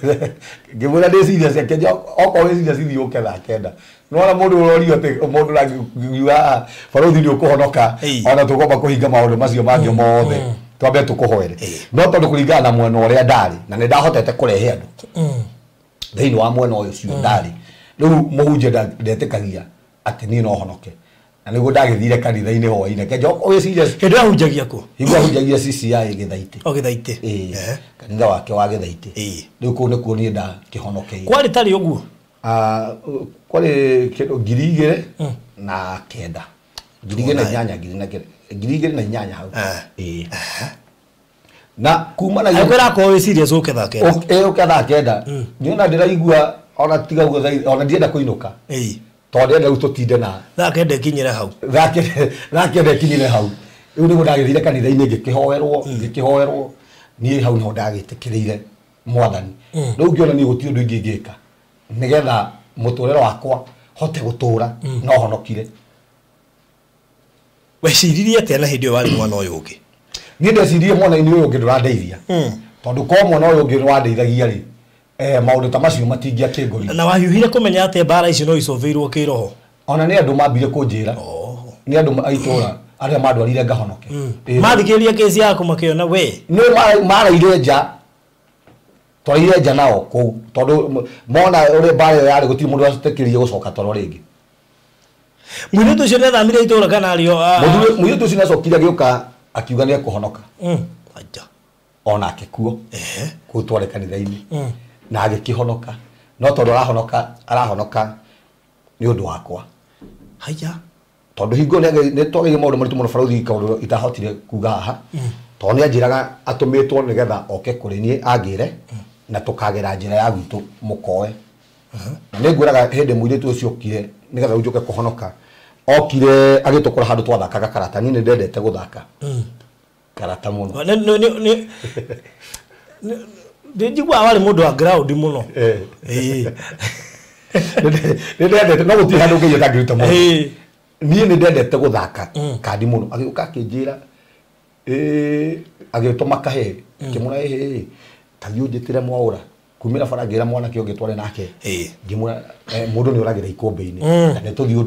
ngĩmwĩra ndĩ serious, akĩnjĩra, okorwo wĩ serious thiĩ ũke thaa 9. Nĩwona mũndũ ũrorio atĩ mũndũ ũrangiuga, barũthi nĩ ũkũhonoka, ona tũkwamba kũhinga maũndũ macio mangĩ mothe, twambe tũkũhoere. No tondũ kũringana na mwena ũrĩa ndarĩ, na nĩ ndahotete kũrehe andũ thĩinĩ wa mwena ũyũ ũcio ndarĩ, rĩu mũhunjia ndetĩkagia atĩ niĩ no honoke. Na nĩguo ndagĩthire kanitha-inĩ hwaĩ-inĩ. Akĩnjĩra, okorwo wĩ serious. Hĩndĩ ĩyo ahunjagia kũ? Hingo ahunjagia CCI Gĩthaitĩ. O Gĩthaitĩ. Ĩĩ. Kanitha wake wa Gĩthaitĩ. Rĩu kũu nĩkuo niĩ ndakĩhonokeire. Kwarĩ tarĩ ũguo? Kwarĩ kĩndũ ngiri igĩrĩ na kenda. Ngiri igĩrĩ na inyanya, ngiri na kenda. Ngiri igĩrĩ na inyanya hau. Ĩĩ. Na kuma na Akwĩra akorwo wĩ serious ũke thaa 9. Ũke thaa 9. Niĩ ona ndĩraigua ona tiga ũguo thaa ona ndienda kũinũka. Tondũ ndĩrenda rĩu tũtinde na Thaa 9 ĩkinyĩre hau. Thaa 9 ĩkinyĩre hau. Rĩu nĩguo ndagĩthire kanitha-inĩ ngĩkĩhoerwo, ngĩkĩhoerwo. Niĩ hau nĩho ndagĩtĩkĩrĩire Mwathani. Rĩu ngĩona niĩ gũtirĩ ũndũ ingĩ ingĩka nĩgetha mũtũrĩre wakwa hote gũtũra no honokire. Weciririe atĩa na hĩndĩ ĩyo warĩ mwana ũyũ ũngĩ? Niĩ ndeciririe mwana-inĩ ũyũ ũngĩ ndũrandeithia. Tondũ korwo mwana ũyũ ũngĩ nĩwandeithagia rĩ, maũndũ ta macio matingĩakĩngorire. Na wahiũhire kũmenya atĩa mbara icio no icoveirwo kĩroho? Ona nĩ andũ mambire kũnjĩra. Nĩ andũ a itũũra arĩa mandwarire ngahonoke. Mathikĩrĩria kesi yaku makĩona we? Nĩ maraire nja. Twaraire nja nao kũu tondũ mona ũrĩa mbara ĩyo yarĩ gũtirĩ mũndũ wetĩkĩrire gũcoka toro rĩngĩ. Mũirĩtu ũcio nĩathamire itũũra kana arĩ o, Mũirĩtu ũcio nĩacokire agĩũka akiuga nĩekũhonoka. Aja. Onake kuo. Kũu twarĩ kanitha-inĩ. Na agĩkĩhonoka. No tondũ arahonoka Nĩ ũndũ wakwa. Haya. Tondũ hingo nĩ twageire maũndũ maritũ mũno barothi kaũndũ itahotire kuga haha. Tondũ nĩ anjĩraga atũmĩtwo nĩgetha oke kũrĩ niĩ angĩre na tũkagera njĩra ya gwitũ mũkoe. Na nĩ ngwĩraga hĩndĩ mũirĩtu ũcio okire nĩgetha rĩu njũke kũhonoka. Okire agĩtũkora handũ twathakaga karata. Niĩ nĩ ndendete gũthaka karata mũno. Nĩ njiguaga warĩ mũndũ wa ground mũno. Nĩ ndendete no gũtirĩ handũ ũngĩigua ũtangĩruta mũndũ. Niĩ nĩ ndendete gũthaka kandi mũno. Agĩũka akĩnjĩra agĩtũma kahĩĩ ngĩmwĩra ĩhĩ ta thiĩ ũnjĩtĩre Mwaũra. Kumĩra bara ngĩra mwanake ũngĩ tware nake. Ngĩmwĩra mũndũ nĩ ũragĩra ikũmbĩ-inĩ na nĩ tũthiĩ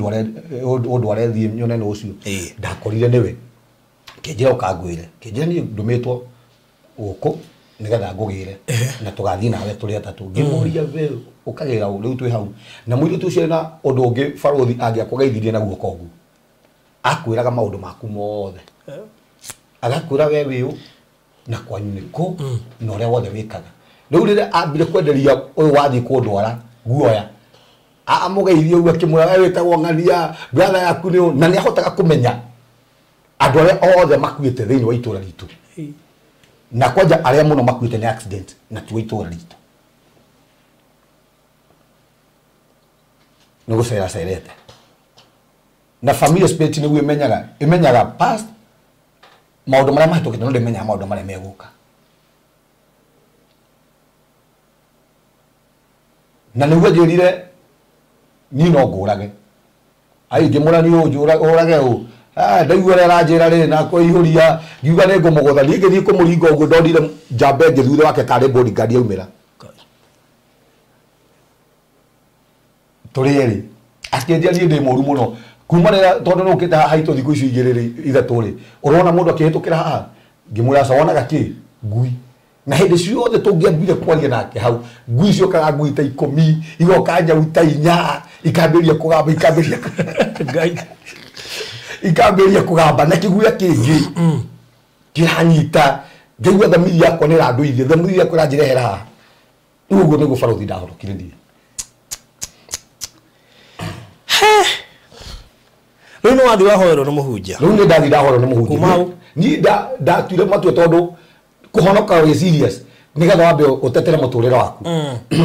ũndware thiĩ nyone nũ ũcio. Ndakorire nĩwe. Kĩnjĩra ũkangwĩre. Kĩnjĩra niĩ ndũmĩtwo gũkũ nĩgetha ngũgĩre na tũgathiĩ nawe tũrĩ atatũ. Ngĩmũria we ũkagĩra ũ rĩu twĩ hau. Na mũirĩtu ũcio na ũndũ ũngĩ barothi angĩakũgeithirie na guoko ũguo. Akwĩraga maũndũ maku mothe. Agakwĩra we wĩ ũ na kwanyu nĩ kũ na ũrĩa wothe wĩkaga. Rĩu rĩrĩa ambire kwenderia ũyũ wathiĩ kũndwara guoya amũgeithie ũguo akĩmwĩra we wĩtagwo ng'ania brother yaku nĩ ũ na nĩ ahotaga kũmenya andũ arĩa othe makuĩte thĩinĩ wa itũra ritũ. Na kwanja arĩa mũno makuĩte nĩ accident na ti wa itũra ritũ. Nĩ gũcera cerete. Na family spirit nĩguo ĩmenyaga past maũndũ marĩa mahĩtũkĩte no ndĩmenyaga maũndũ marĩa megũka. Na nĩguo njĩrire niĩ no ngũrage. Ai ngĩmũra niĩ ũrage ũ. Ndaigua ũrĩa aranjĩra rĩ na kũihũria ngiuga nĩ ngũmũgũtha. Niĩ ngĩthiĩ kũmũringa ũguo ndonire njamba ĩngĩ thutha wake tarĩ bodyguard yaumĩra. Tũrĩ erĩ. Akĩnjĩra niĩ ndĩ mũru mũno. Kuma rĩrĩa tondũ nĩ ũkĩte haha haitũ thikũ icio igĩrĩ rĩ ithatũ rĩ ũrona mũndũ akĩhĩtũkĩra haha ngĩmwĩra aca wonaga kĩ ngui. Na hĩndĩ ciothe tũngĩambire kwaria nake hau ngui ciokaga ngui ta 10 igoka nyau ta 4 ikambĩrĩria kũgamba ikambĩrĩria kũgamba na kĩguya kĩngĩ kĩranyita ngaigua thamiri yakwa nĩ ĩrandũithia thamiri yakwa ĩranjĩrehera haha. Rĩu ũguo nĩguo barothi ndahonokire niĩ. Rĩu nĩ wathiĩ wahoerwo nĩ mũhunjia? Rĩu nĩ ndathiĩ ndahoerwo nĩ mũhunjia. Niĩ ndatuire matua tondũ kũhonoka wĩ serious nĩgetha wambe ũtetere mũtũrĩre waku.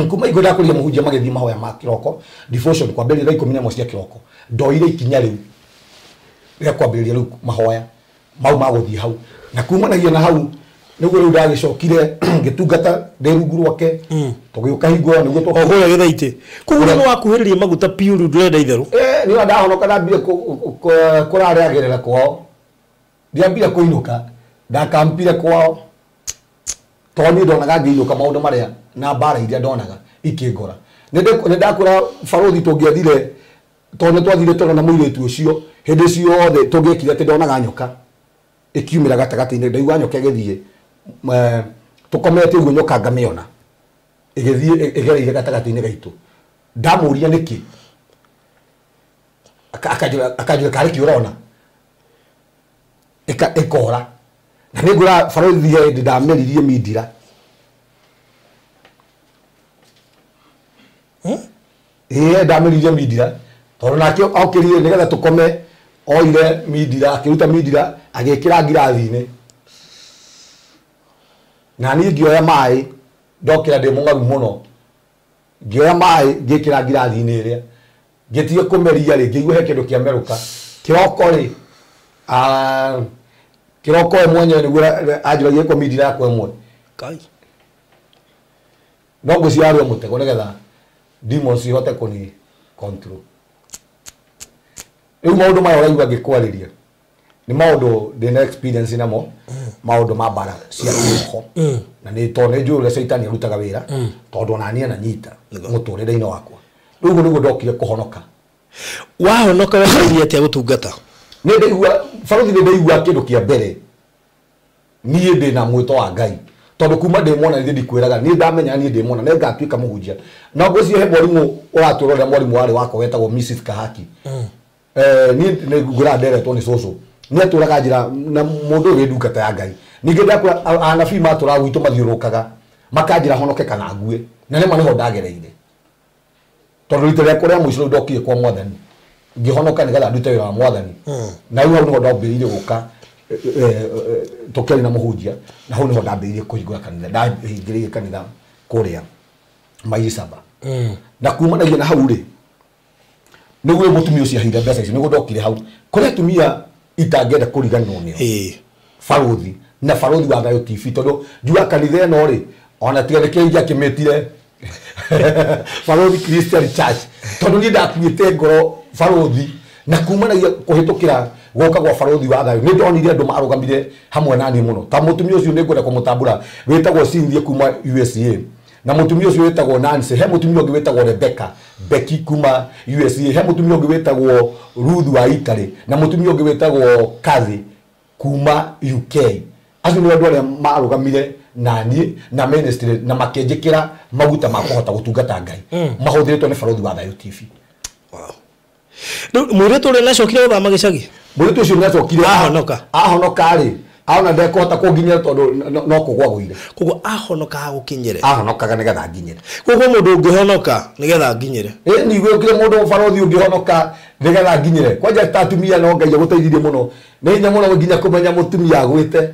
Kuma hingo ndakũrire mũhunjia magĩthiĩ mahoya ma kĩroko devotion kwambĩrĩria thaa 11 cia kĩroko ndoire ikinya rĩu rĩa kwambĩrĩria rĩu mahoya mau ma gũthiĩ hau na kumanagia na hau nĩguo rĩu ndagĩcokire ngĩtungata ndĩ rungu rwake tũgĩũka hingo ĩyo nĩguo kũrĩa Gĩthaitĩ. Koguo nĩ wakuhĩrĩria maguta piũ rĩu ndũrenda itherũ? Nĩ ndahonoka ndambire kũrarĩagĩrĩra kwao. Ndiambire kũinũka ndakampire kwao tondũ niĩ ndonaga ngĩinũka maũndũ marĩa na mbara iria ndonaga ikĩngora. Nĩ ndakwĩra barothi tũngĩathire tondũ nĩ twathire toro na mũirĩtu ũcio hĩndĩ ciothe tũngĩekire atĩ ndonaga nyoka ĩkiumĩra gatagatĩ-inĩ ndaigua nyoka ĩgĩthiĩ tũkomete ũguo nyoka ngamĩona ĩgĩthiĩ ĩgereire gatagatĩ-inĩ gaitũ. Ndamũria nĩkĩ akanjĩra karĩ kĩ ũrona ĩkora. Na nĩ ngwĩra barothi hĩndĩ ndameririe mindira. Ĩĩ ndameririe mindira tondũ nake okĩrire nĩgetha tũkome oire mindira akĩruta mindira agĩkĩra ngirathi-inĩ. Na niĩ ngĩoya maĩ ndokĩra ndĩ mũng'aru mũno ngĩoya maĩ ngĩkĩra ngirathi-inĩ ĩrĩa ngĩtiga kũmeria rĩ ngĩigua he kĩndũ kĩamerũka. Kĩroko rĩ kĩroko we mwenyewe nĩguo anjũragia ĩko mindira yakwa ĩmwe. No ngwĩciria arĩ o mũtego nĩgetha demons cihote kũni control. Rĩu maũndũ maya ũraigua ngĩkwarĩria nĩ maũndũ ndĩna experience namo maũndũ ma mbara cia kĩroho. Na nĩ tondũ nĩ njũĩ ũrĩa caitani arutaga wĩra tondũ ona niĩ ananyita mũtũrĩre-inĩ wakwa. Rĩu ũguo nĩguo ndokire kũhonoka. Wahonoka wambĩrĩirie atĩa gũtungata? Nĩ ndaigua barothi nĩ ndaigua kĩndũ kĩa mbere niĩ ndĩna mwĩto wa Ngai tondũ kuma ndĩ mwana nĩ ndikwĩraga niĩ ndamenya niĩ ndĩ mwana nĩ ngatuĩka mũhunjia. Na ngwĩciria he mwarimũ ũratũrorera mwarimũ warĩ wakwa wetagwo Mrs Kahaki. Niĩ nĩ ngwĩraga nderetwo nĩ cũcũ nĩ atũraga njĩra na mũndũ ũyũ wĩ ndungata ya Ngai. Ningĩ ndakwĩra anabii matũraga gwitũ mathiũrũrũkaga makanjĩra honoke kana ngue na nĩma nĩho ndagereire. Tondũ rita rĩakwa rĩa mũico rĩu ndokire kwa mwathani ngĩhonoka nĩgetha ndute wĩra wa mwathani. Na rĩu hau nĩho ndambĩrĩirie gũka tũkĩaria na mũhunjia, na hau nĩho ndambĩrĩirie kũhingũra kanitha. Ndahingĩrĩirie kanitha kũrĩa Maili Saba. Na kumanagia na hau rĩ, nĩguo mũtumia ũcio aheire mbeca icio, nĩguo ndokire hau kũrĩ atumia itangĩenda kũriganĩrwo nĩo. Barothi na Barothi wa Thayũ TV, tondũ njuga kanitha ĩno rĩ, ona tiga nĩkĩo ingĩakĩmĩtire Barothi Christian Church, tondũ niĩ ndakuĩte ngoro barothi. Na kumanagia kũhĩtũkĩra gũka gwa Barothi wa Thayũ nĩ ndonire andũ marũgamire hamwe na niĩ mũno. Ta mũtumia ũcio nĩ ngwenda kũmũtambũra, wĩtagwo Cynthia kuma USA, na mũtumia ũcio wĩtagwo Nancy, he mũtumia ũngĩ wĩtagwo Rebecca Becky kuma USA, he mũtumia ũngĩ wĩtagwo Ruth wa Italy, na mũtumia ũngĩ wĩtagwo Kathy kuma UK. Acio nĩ andũ arĩa marũgamire na niĩ na ministry na makĩnjĩkĩra maguta ma kũhota gũtungata Ngai, mahũthĩrĩtwo nĩ Barothi wa Thayũ TV. Rĩu mũirĩtu ũrĩa nĩacokire gũthama gĩcagi? Mũirĩtu ũcio nĩacokire ahonoka. Ahonoka rĩ, aona ndekũhota kũnginyĩra tondũ no kũgwa gũire. Koguo ahonoka agũkinyĩre? Ahonokaga nĩgetha nginyĩre. Koguo mũndũ ũngĩhonoka nĩgetha nginyĩre? Ĩ niguo kĩrĩ mũndũ barothi ũngĩhonoka nĩgetha nginyĩre. Kwanja ta atumia no Ngai agũteithirie mũno. Nĩ hinya mũno nginya kũmenya mũtumia agwĩte.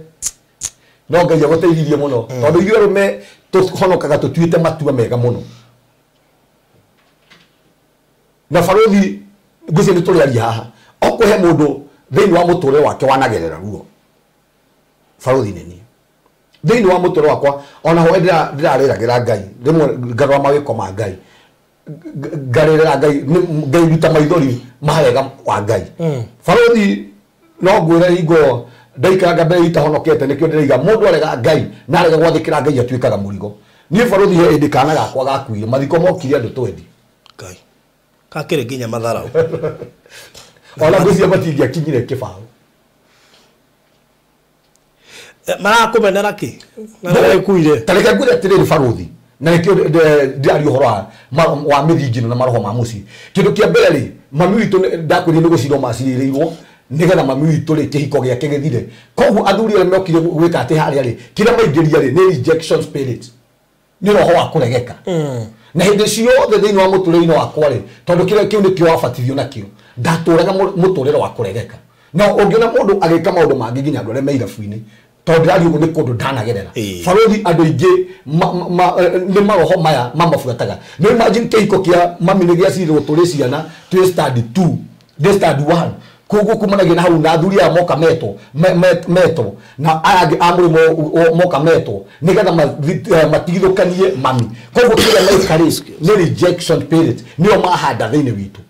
No Ngai agũteithirie mũno. Tondũ ithuĩ arũme tũhonokaga tũtuĩte matua mega mũno. Na barothi ngwĩciria nĩ tũrĩaria haha. Okũhe mũndũ thĩinĩ wa mũtũrĩre wake wanagerera ruo. Barothi nĩ niĩ. Thĩinĩ wa mũtũrĩre wakwa ona ho ndĩrarĩragĩra Ngai, rĩmwe ngarora mawĩko ma Ngai, ngarĩrĩra Ngai, Ngai ruta maithori ma wega wa Ngai. Barothi no ngwĩre hingo ndaikaranga mbere itahonokete, nĩkĩo ndĩraiga mũndũ arega Ngai na arega gwathĩkĩra Ngai atuĩkaga mũrigo. Niĩ barothi he hĩndĩ kana gakwa gakuire, mathiko mokire andũ twendi. Ngai kakĩrĩ nginya matharau. Ona ngwĩciria matingĩakinyire kĩbaũ. Marakũmenera kĩ? Na nĩgĩkuire. Ta reke ngwĩre atĩrĩrĩ barothi, na nĩkĩo ndĩraria ũhoro wa mĩthingi ĩno na maroho ma mũciĩ. Kĩndũ kĩa mbere rĩ, mami witũ ndakwĩrire nĩ gũcirwo macirĩrĩirwo nĩgetha mami witũ rĩ kĩhiko gĩake gĩthire. Koguo athuri arĩa mokire gwĩka atĩ harĩa rĩ, kĩrĩa maingĩria rĩ nĩ rejection spirit, nĩ roho wa kũregeka. Na hĩndĩ ciothe thĩinĩ wa mũtũrĩre-inĩ wakwa rĩ, tondũ kĩrĩa kĩu nĩkĩo wabatithio nakĩo, ndatũraga mũtũrĩre wa kũregeka. Na ũngĩona mũndũ agĩka maũndũ mangĩ nginya andũ arĩa me irabu-inĩ, tondũ ndĩraria ũguo nĩ kũndũ ndanagerera. Barothi andũ aingĩ nĩ maroho maya mamabuataga. Nĩ imagine kĩhiko kĩa mami nĩ gĩacirĩrwo tũrĩ ciana twĩ stand 2, ndĩ stand 1. Koguo kumanagia na hau na athuri aya moka metwo, metwo na aya angĩ a mũrĩmo moka metwo nĩgetha matigithũkanie mami. Koguo kĩrĩa meka rĩ nĩ rejection spirit, nĩo mahanda thĩinĩ witũ.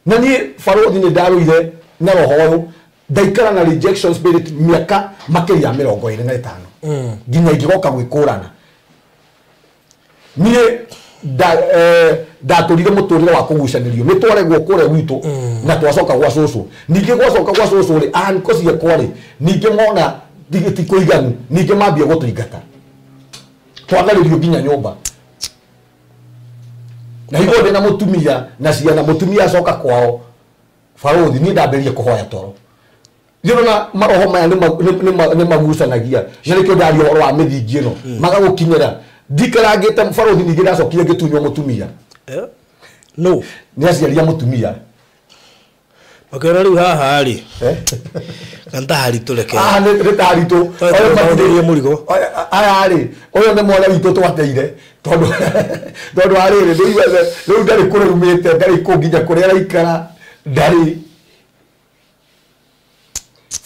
Na niĩ barothi nĩ ndarũire na roho ũyũ, ndaikara na rejection spirit mĩaka makĩria ya 25 nginya ingĩgoka gwĩkũrana. Niĩ ndatũrire mũtũrĩre wa kũgucanĩrio, nĩ twaregwo kũrĩa gwitũ na twacoka gwa cũcũ. Ningĩ gwacoka gwa cũcũ rĩ, anko ciakwa rĩ, ningĩ mona ti kũiganu, ningĩ mambia gũtũingata, twatharĩrio nginya nyũmba. Na hingo ndĩna mũtumia na ciana, mũtumia acoka kwao barothi, niĩ ndambĩrĩria kũhoya toro. Nĩ maroho maya nĩ magucanagia, na nĩkĩo ndaria ũhoro wa mĩthingi ĩno, magagũkinyĩra. Ndikarangĩte barothi, ningĩ ndacokire ngĩtunywo mũtumia. No. Nĩ aciaria mũtumia. Makĩona rĩu haha rĩ, na nĩ ta haritũ reke. Haha nĩ ta haritũ. Tondũ mũrigo. Aya rĩ, ũyũ nĩ mwana witũ twateire, tondũ arĩrĩ, rĩu ndarĩ kũrĩa umĩte, ndarĩ kũ nginya kũrĩa araikara, ndarĩ.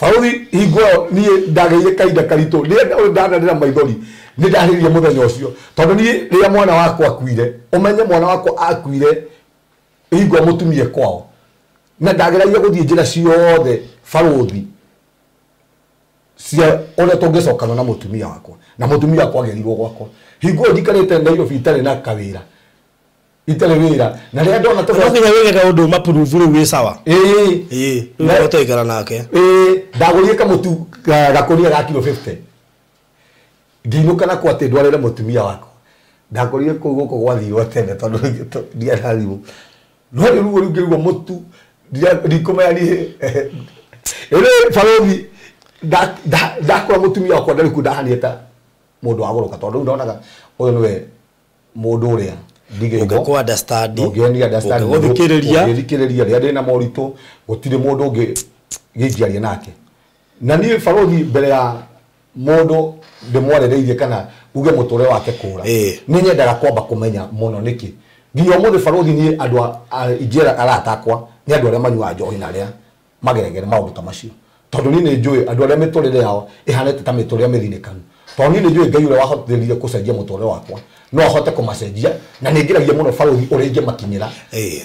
Barothi hingo ĩyo niĩ ndagĩire kahinda karitũ, rĩrĩa ndanarĩra maithori, nĩ ndarĩrire mũthenya ũcio, tondũ niĩ rĩrĩa mwana wakwa akuire, ũmenye mwana wakwa akuire hingo mũtumia kwao, na ndageragia gũthiĩ njĩra ciothe barothi cia ũrĩa tũngĩcokana na mũtumia wakwa, na mũtumia wakwa agĩrirwo gwakwa. Hingo ĩyo njikarĩte Nairobi itarĩ na kawĩra, itarĩ wĩra, na rĩrĩa ndona No nginya wĩke kaũndũ maprove rĩu wĩ sawa. Ĩĩ. Rĩu ũhote gũikara nake. Ĩĩ, ndagũrire kamũtu gakũnia ga kiro 50. Ngĩinũka nako atĩ ndwarĩre mũtumia wakwa. Ndakorire kũu gũkũ gwathirwo tene tondũ ndiarĩ thimũ. No rĩu ruo rũu ngĩigua mũtu, ndikũmenya niĩ. Ĩrĩ barothi, ndakora mũtumia wakwa ndarĩ kuo, ndahanire ta mũndũ wagũrũka, tondũ rĩu ndonaga ũyũ nĩwe mũndũ ũrĩa Ũngĩkũ understand. Ũngĩni understand. Ũngĩgũthikĩrĩria. Ũngĩthikĩrĩria rĩrĩa ndĩna moritũ gũtirĩ mũndũ ũngĩ gĩngĩaria nake. Na niĩ barothi mbere ya mũndũ ndĩmwarĩrĩirie kana uge mũtũrĩre wake kũra. Nĩ nyendaga kwamba kũmenya mũno nĩkĩ. Nginya ũmũthĩ barothi niĩ andũ ingĩera arata akwa nĩ andũ arĩa manyuaga njohi na arĩa mageregere maũndũ ta macio. Tondũ niĩ nĩ njũĩ andũ arĩa mĩtũrĩre yao ĩhanĩte ta mĩtũrĩre mĩthinĩkanu. Tondũ niĩ nĩ njũĩ Ngai ũrĩa wahotithirie kũcenjia mũtũrĩre wakwa no ahote kũmacenjia na nĩ ngeragia mũno barothi ũrĩa ingĩmakinyĩra.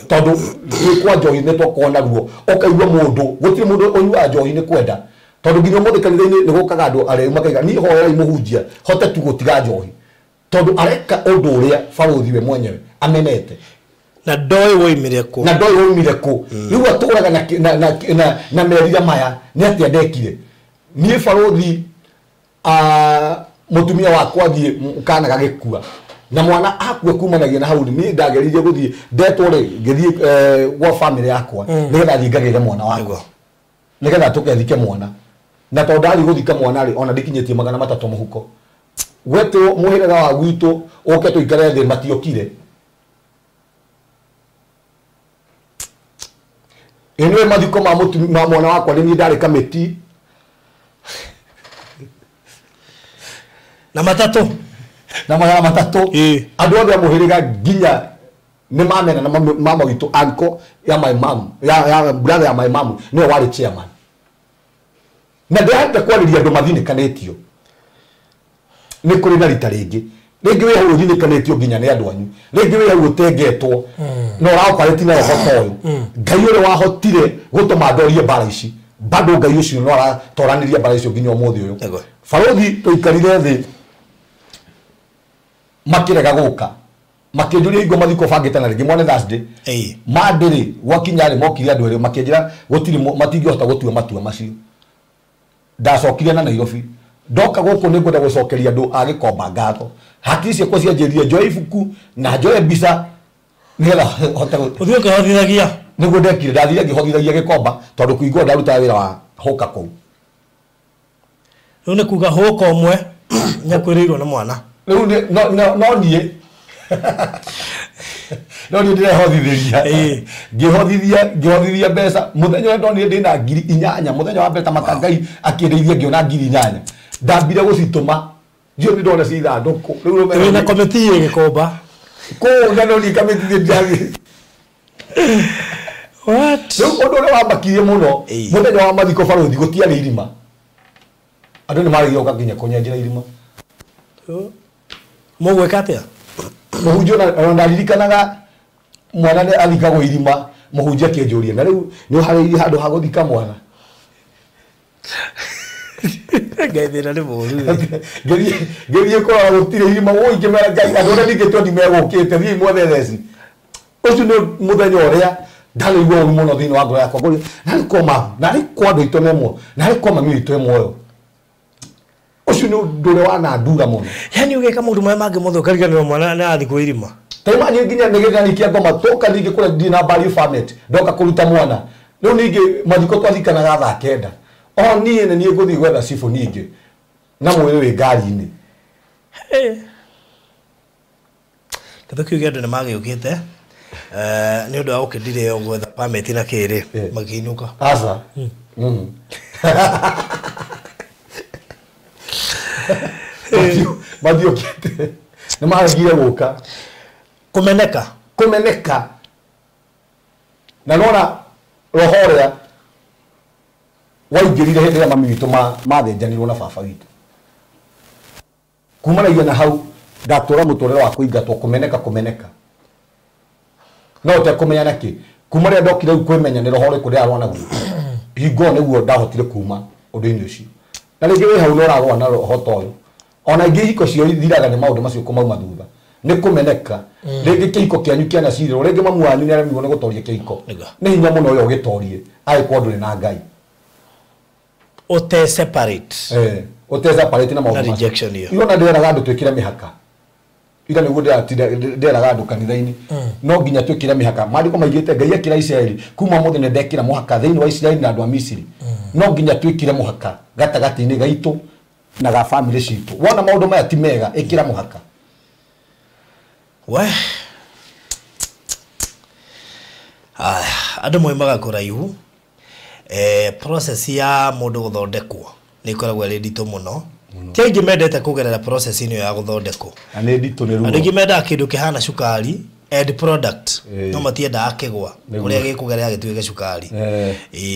Tondũ gwĩkwa njohi nĩ twakorwo na ruo ũkaigua mũndũ gũtirĩ mũndũ ũnyuaga njohi nĩ kwenda. Tondũ nginya ũmũthĩ kanitha-inĩ nĩ gũkaga andũ arĩa makaiga niĩ hoerai mũhunjia hote tu gũtiga njohi. Tondũ areka ũndũ ũrĩa barothi we mwenyewe amenete. Na ndoĩ woimire kũ. Na ndoĩ woimire kũ. Rĩu atũraga na merira maya nĩ atĩa ndekire. Niĩ barothi mũtumia wakwa athiĩ kana gagĩkua na mwana akua kumanagia na hau niĩ ndageririe gũthiĩ ndetwo rĩ ngĩthiĩ gwa family yakwa nĩgetha thiĩ ngagĩre mwana wakwa nĩgetha tũkethike mwana. Na tondũ ndathiĩ gũthika mwana rĩ ona ndikinyĩtie 300 mũhuko. Gwetwo mũhĩrĩga wa gwitũ ũke tũikare thĩ matiokire. Ĩnĩwe mathiko ma mwana wakwa nĩ niĩ ndarĩ kamĩti. Na matatũ. Na 300. Andũ othe a mũhĩrĩga nginya nĩ mamena na mama witũ uncle ya my mom ya brother ya my mom nĩwe warĩ chairman. Na ndĩrahota kwarĩria andũ mathinĩkanĩtio. Nĩ kũrĩ na rita rĩngĩ. Rĩngĩ wĩ hau ũthinĩkanĩtio nginya nĩ andũ anyu. Rĩngĩ wĩ hau ũtengetwo. Na ũraoperate na roho ta ũyũ. Ngai ũrĩa wahotire gũtũma ndorie mbara ici. Bado Ngai ũcio no aratoranĩria mbara icio nginya ũmũthĩ ũyũ. Barothi tũikarire thĩ makĩrega gũka. Makĩnjũria hingo mathiko bangĩte na rĩngĩ mone Thursday. Monday rĩ gwakinya rĩ mokire andũ erĩ makĩnjĩra gũtirĩ matingĩhota gũtua matua macio. Ndacokire na Nairobi. Ndoka gũkũ nĩ ngwenda gũcokeria andũ a Gĩkomba ngatho. Hakiri ciakwa cianjĩrire njoe ibuku na njoe mbica nĩgetha hote ũthiĩ ũkĩhotithagia. Nĩguo ndekire ndathire ngĩhotithagia Gĩkomba tondũ kũigua ndarutaga wĩra wa hũka kũu. Rĩu nĩ kuga hũka ũmwe nĩakuĩrĩirwo nĩ mwana. Rĩu no niĩ no niĩ ndĩrehotithĩria. Ngĩhothithia mbeca mũthenya ũrĩa ndonire ndĩna 8,000 mũthenya wa mbere ta maka Ngai akĩndeithia ngĩona 8,000. Ndambire gũcitũma ndio nĩ ndona ci ithandũkũ. Rĩu wĩna komiti ĩ Gĩkomba kũu na no niĩ kamĩtĩ ndĩrathiĩ. What? Rĩu ũndũ ũrĩa wamakirie mũno mũthenya wa mathiko barothi gũtiarĩ irima. Andũ nĩ maregire gũka nginya kũnyenjera irima. Mũgwĩka atĩa? Mũhunjia ona ndaririkanaga mwana nĩ athikagwo irima mũhunjia akĩnjũria na rĩu nĩ ũharĩirie handũ ha gũthika mwana. Ngai thĩna nĩ mũũru. Ngĩthiĩ kũrora gũtirĩ irima woi ngĩmera Ngai andũ arĩa ningĩtwo nĩ megũkĩte thiĩi mwethe theci. Ũcio nĩ mũthenya ũrĩa ndanaigua ũru mũno thĩinĩ wa ngoro yakwa ngũria narĩ kwa mama narĩ kwa andũ aitũ me muoyo narĩ kwa mami witũ e muoyo. Ũcio nĩ ũndũ ũrĩa wanandura mũno. Yaani ũgeka maũndũ marĩa mangĩ mothe ũkariganĩrwo mwana nĩ athikwo irima. Ta imagine nginya nĩ gĩthani kĩa ngoma tũka ningĩ kũrĩa ndirĩ na value permit ndoka kũruta mwana. Rĩu ningĩ mathiko twathikanaga thaa 9. O niĩ nĩ niĩ ngũthiĩ gwetha cibũ ningĩ na mwĩrĩ wĩ ngari-inĩ. Tũkiuge andũ nĩ magĩũkĩte nĩ ũndũ wa gũkĩndire gwetha permit na kĩrĩ makĩinũka. Aca. Mathiũkĩte nĩ maregire gũka. Kũmeneka. Kũmeneka. Na nona roho ũrĩa waingĩrire hĩndĩ ĩrĩa mami witũ mathĩnjanirwo na baba witũ. Kumanagia na hau ndatũra mũtũrĩre wa kũingatwo kũmeneka kũmeneka. No ũtekũmenya nakĩ. Kuma rĩrĩa ndokire rĩu kwĩmenya nĩ roho ũrĩkũ ndĩrarũa naguo. Hingo nĩguo ndahotire kuma ũndũ-inĩ ũcio. Na rĩngĩ wĩ hau nĩ ũrarũa na roho ta ũyũ. Ona ingĩ ihiko cio ithiraga nĩ maũndũ macio kũmauma thutha. Nĩ kũmeneka. Rĩngĩ kĩhiko kĩanyu kĩanacirĩrwo rĩngĩ mamu wanyu nĩ aremirwo nĩ gũtoria kĩhiko. Nĩ hinya mũno ũrĩa ũgĩtorie angĩkorwo ndũrĩ na Ngai. Ũte separate. Ũte separate na maũndũ macio. Rejection ĩyo. Irona ndĩreraga andũ twĩkĩre mĩhaka. Ira nĩguo ndĩreraga andũ kanitha-inĩ. No nginya twĩkĩre mĩhaka. Maandĩko maigĩte Ngai ekĩra Isiraeli kuma ũmũthĩ nĩ ndekĩra mũhaka thĩinĩ wa Isiraeli na andũ a Misiri. No nginya twĩkĩre mũhaka gatagatĩ-inĩ gaitũ na ga family citũ. Wona maũndũ maya ti mega ĩkĩra mũhaka. We Aya, andũ moimaga kũraihu. Process ya mũndũ gũthondekwo nĩ ĩkoragwo ĩrĩ nditũ mũno. Ti aingĩ mendete kũgerera process ĩno ya gũthondekwo. Na nĩ nditũ nĩ ruo. Andũ aingĩ mendaga kĩndũ kĩhana cukari end product, no matiendaga kĩgwa kũrĩa gĩkũgerera gĩtuĩke cukari.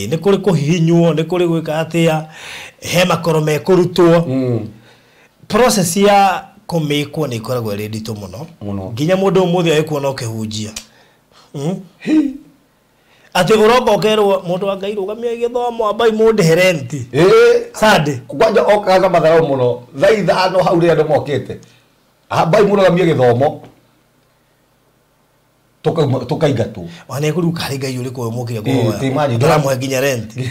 Nĩ kũrĩ kũhihinywo, nĩ kũrĩ gwĩka atĩa, he makoro mekũrutwo. Process ya kũmĩkwo nĩ ĩkoragwo ĩrĩ nditũ mũno. Nginya mũndũ ũmũthĩ agĩkuona ũkĩhunjia. Atĩ ũroka ũkerwo mũndũ wa Ngai rũgamia gĩthomo ambai mũndĩhe renti. Sunday. Kwanja okaga na matharau mũno thaa 5 hau rĩrĩa andũ mokĩte. Ambai mũrũgamie gĩthomo. Tukaingatwo. Wana kũruka harĩ Ngai ũrĩkũ ũyũ mũkire kũhoya. Ndũramũhe nginya renti.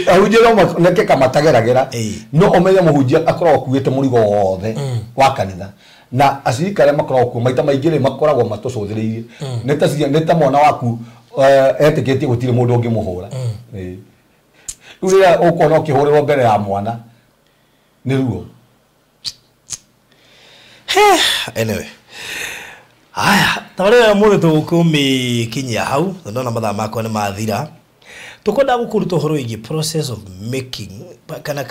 Ahunjia no moneke ka matageragĩra. No ũmenye mũhunjia akoragwo akuĩte mũrigo wothe wa kanitha. Na acirika arĩa makoragwo kuo maita maingĩ rĩ makoragwo matũcũthĩrĩirie. Nĩ ta mwana waku etĩkĩtie gũtirĩ mũndũ ũngĩmũhũra. Rĩu rĩrĩa ũkuona ũkĩhũrĩrwo mbere ya mwana nĩ ruo. Anyway. Aya, tabarĩra ya ũmũthĩ tũgũkũmĩkinyia hau, tondũ ndona mathaa makwa nĩ mathira. Tũkwenda gũkũruta ũhoro wĩgiĩ process of making kana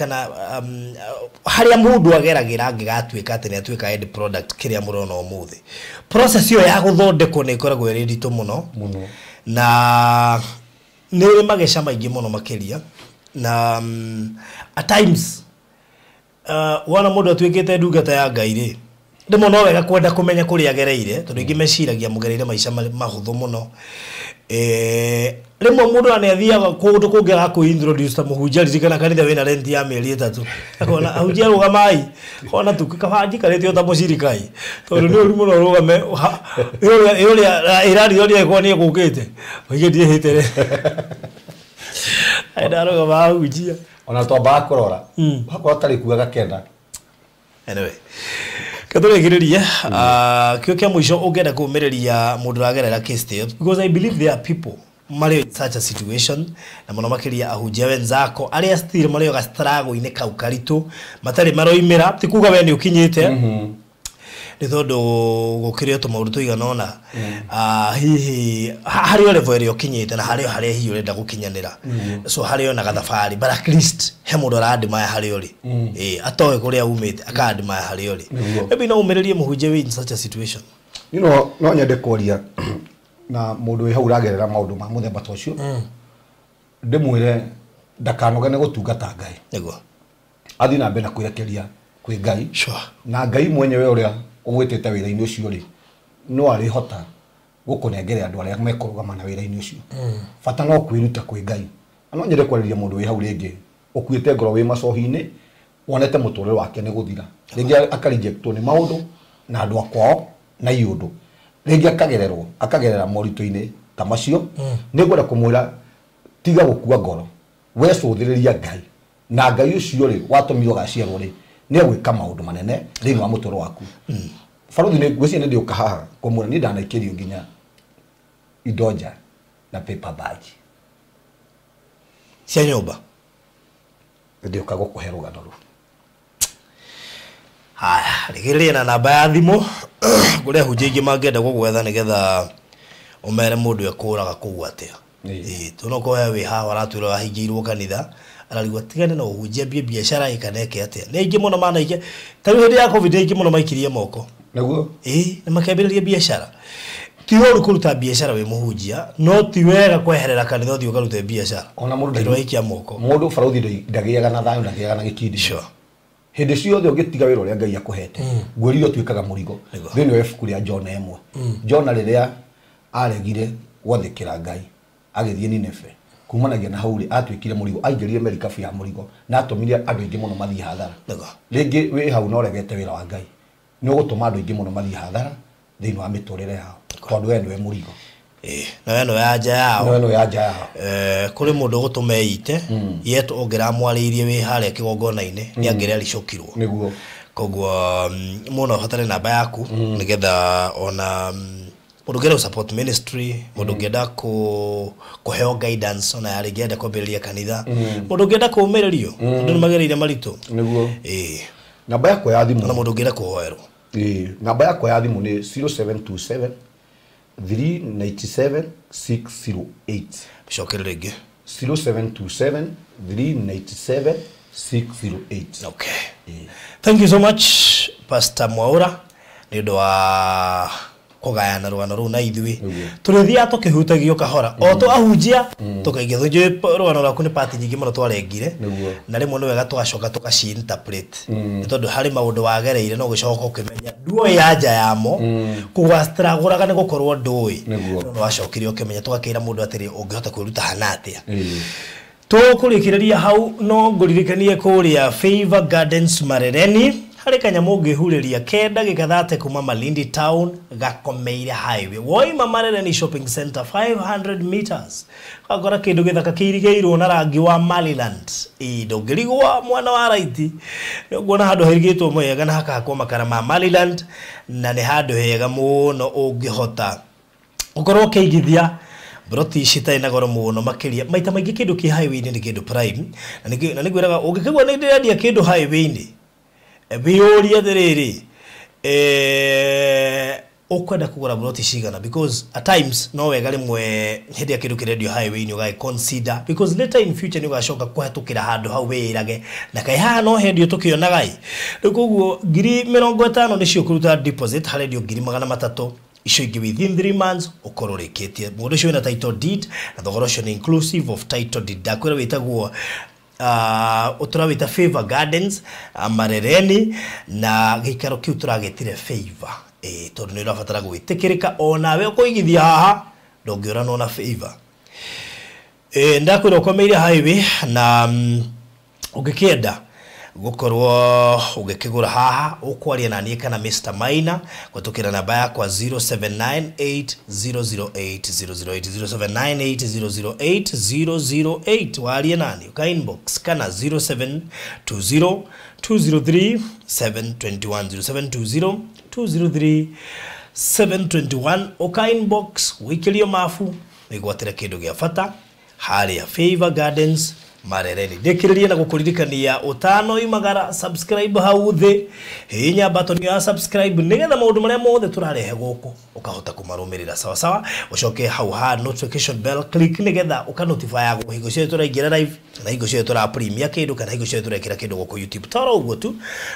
harĩa mũndũ ageragĩra angĩgatuĩka atĩ nĩ atuĩka end product kĩrĩa mũrona ũmũthĩ. Process ĩyo ya gũthondekwo nĩ ĩkoragwo ĩrĩ nditũ mũno. Na nĩ ĩrĩ mageca maingĩ mũno makĩria. Na at times wona mũndũ atuĩkĩte ndungata ya Ngai rĩ, rĩmwe no wega kwenda kũmenya kũrĩa agereire, tondũ aingĩ meciragia mũgereire maica mahũthũ mũno. Rĩmwe mũndũ nĩ athiaga kũndũ kũngĩ agakũ introduce ta mũhunjia, ririkana kanitha wĩna renti ya mĩeri 3. Akona ahunjia rũgamai, akona tu kaba njikarĩte o ta mũcirikai, tondũ nĩ ũru mũno rũgame, ũrĩa ĩrario ũrĩa ĩkorwo nĩ ĩgũkĩte, oige ndiĩhĩte rĩ. Ndarũgama ahunjia. Ona twambaga kũrora. Hakorwo atarĩ kuaga kenda. Anyway, katũrĩkĩrĩrie, kĩo kĩa mũico ũngĩenda kũũmĩrĩria mũndũ ũragerera case ta ĩyo, because I believe there are people marĩ in such a situation, na mũno makĩria ahunjia wenzako arĩa still marĩ o gastruggle-inĩ kau karitũ, matarĩ maroimĩra, ti kuga we nĩ ũkinyĩte, nĩ tondũ gũkĩrĩ o tũmaũndũ tũigana ũna. Hihi harĩ o level ĩrĩa ũkinyĩte na harĩ o harĩa hihi ũrenda gũkinyanĩra. So harĩ o na gathabarĩ, but at least he mũndũ aradmire harĩa ũrĩ. Atoĩ kũrĩa umĩte, akadmire harĩa ũrĩ. Maybe no ũmĩrĩrie mũhunjia wĩ in such a situation. No nyende kũaria na mũndũ wĩ hau ũragerera maũndũ ma mũthemba ta ũcio. Ndĩmwĩre ndakanoge nĩ gũtungata Ngai. Nĩguo. Athiĩ na mbere na kwĩrekeria kwĩ Ngai. Na Ngai mwenyewe ũrĩa ũgwĩtĩte wĩra-inĩ ũcio rĩ, no arĩhota gũkũnengera andũ arĩa mekũrũgama na wĩra-inĩ ũcio. Bata no kwĩruta kwĩ Ngai. Na no nyende kwarĩria mũndũ wĩ hau rĩngĩ ũkuĩte ngoro wĩ macohi-inĩ, wonete mũtũrĩre wake nĩ gũthira. Rĩngĩ akarejectwo nĩ maũndũ na andũ a kwao na iũndũ. Rĩngĩ akagerera moritũ-inĩ ta macio. Nĩ ngwenda kũmwĩra tiga gũkua ngoro, we cũthĩrĩria Ngai. Na Ngai ũcio rĩ watũmirwo gaciarwo rĩ, nĩ egwĩka maũndũ manene thĩinĩ wa mũtũrĩre waku. Baruthi nĩ ngwĩciria nĩ ndĩũka haha kũmwĩra niĩ ndanaikĩrio nginya indo nja na paper bag cia nyũmba. Ndĩũka gũkũhe rũgano rũu. Haya, rĩgĩrĩria na namba ya thimũ kũrĩa ahunjia aingĩ mangĩenda gũgwetha nĩgetha ũmere mũndũ ekũraga kũu atĩa. Tondũ he wĩ haha aratwĩra wahingĩirwo kanitha, ararigwo tigane na ũhunjia ambie biacara ĩ kana eke atĩa. Nĩ aingĩ mũno manaikia, ta rĩu hĩndĩ ya COVID nĩ aingĩ mũno maikirie moko. Nĩguo? Nĩ makĩambĩrĩria biacara. Ti ũru kũruta biacara wĩ mũhunjia, no ti wega kweherera kanitha ũthiĩ ũkarute biacara. Ona mũndũ Kĩrĩa waikia moko. Mũndũ baruthi ndagĩaga na thayũ, ndagĩaga na gĩkindi. Hĩndĩ ciothe ũngĩtiga wĩra ũrĩa Ngai akũhete, ngwĩrire ũtuĩkaga mũrigo. Thĩinĩ wa ibuku rĩa Jona 1. Jona rĩrĩa aregire gwathĩkĩra Ngai, agĩthiĩ Nineve. Kumanagia na hau rĩ, atuĩkire mũrigo, aingĩrire merikabu ya mũrigo, na atũmire andũ aingĩ mũno mathiĩ hathara. Rĩngĩ wĩ hau na ũregete wĩra wa Ngai, nĩ ũgũtũma andũ aingĩ mũno mathiĩ hathara thĩinĩ wa mĩtũrĩre yao, tondũ we nĩwe mũrigo. Na we nĩwe anja yao. Na we nĩwe anja yao. Kũrĩ mũndũ ũgũtũma eite, yet ũngĩramwarĩirie wĩ harĩa kĩgongona-inĩ, nĩ angĩraricũkirwo. Nĩguo. Koguo, mũndũ abatare namba yaku, nĩgetha ona, mũndũ ũngĩenda support ministry, mũndũ ũngĩenda kũheo guidance, ona yarĩ ũngĩenda kwambĩrĩria kanitha, mũndũ ũngĩenda kũũmĩrĩrio, andũ nĩ magereire maritũ. Nĩguo. Namba yakwa ya thimũ. Ona mũndũ ũngĩenda kũhoerwo. Namba yakwa ya thimũ nĩ 0727 397 608. Cokere rĩngĩ. 0727 397 608. Okay. Thank you so much Pastor Mwaura nĩ ũndũ wa kũgayana rũgano rũu na ithuĩ. Tũrĩthiaga tũkĩhutagio kahora o twahunjia tũkaingĩ njũĩ rũgano rwaku nĩ pati nyingĩ mũno twarengire na rĩmwe nĩ wega tũgacoka tũgaci-interpret nĩ tondũ harĩ maũndũ wagereire no ũgĩcoka ũkĩmenya nduoĩ anja yamo kũgastragũraga nĩ gũkorwo ndũĩ no nĩwacokire ũkĩmenya tũgakĩra mũndũ atĩrĩ ũngĩhota kwĩruta hana atĩa. Tũkũrĩkĩrĩria hau no ngũririkanie kũrĩa Favor Gardens Marereni harĩ kanyamũ ũngĩhurĩria kenda gĩkathate kuma Malindi Town gakomeire highway woima Marereni Shopping Center 500 meters gakora kĩndũ gĩthaka kĩirigĩirwo na rangi wa Maliland. Ndũngĩrigwo mwana wa raiti nĩ ũkuona handũ hairigĩtwo mwega na hakahakwo makara ma Maliland na nĩ handũ hega mũno ũngĩhota ũkorwo ũkĩigithia broti citarĩ na goro mũno makĩria. Maita maingĩ kĩndũ kĩ highway-inĩ nĩ kĩndũ prime na nĩngwĩraga ũngĩkĩgua nĩ ndĩrendia kĩndũ highway-inĩ wĩyũrie atĩrĩrĩ ũkwenda kũgũra broti cigana because at times no wega rĩmwe hĩndĩ ya kĩndũ kĩrendio highway-inĩ ũgagĩ consider because later in future nĩ ũgacoka kũhetũkĩra handũ hau wĩrage na kaĩ haha no hendio tũkĩonaga ĩ. Rĩu koguo 50,000 nĩcio ũkũruta deposit harendio 300,000 icio ingĩ within 3 months ũkorwo ũrĩkĩtie. Mũndũ ũcio wĩna title deed na thogora ũcio nĩ inclusive of title deed. Ndakwĩra wĩtagwo ũtũrawĩta Favor Gardens Marereni na gĩikaro kĩu tũragĩtire Favor tondũ nĩ ũrabatara gwĩtĩkĩrĩka onawe ũkũigithia haha ndũngĩũranwo na Favor. Ndakwĩra ũkomeire highway na ũngĩkĩenda gũkorwo ũgĩkĩgũra haha ũkwaria na niĩ kana Mr. Maina kũhetũkĩra namba yakwa 0798008008 0798008008 warie nani ũka inbox kana 0720 203 721 0720 203 721 ũka inbox wĩkĩrio mabu wĩgwatĩre kĩndũ gĩa bata harĩa Favor Gardens Marereni. Ndĩkĩrĩrie na gũkũririkania ũtano imagara subscribe hau thĩ hihinya button ya subscribe nĩgetha maũndũ marĩa mothe tũrarehe gũkũ ũkahota kũmarũmĩrĩra sawa sawa. Ũcoke hau ha notification bell click nĩgetha ũkanotify hingo ciothe tũraingĩra live na hingo ciothe tũra premiere kĩndũ kana hingo ciothe tũrekĩra kĩndũ gũkũ YouTube. Toro ũguo tu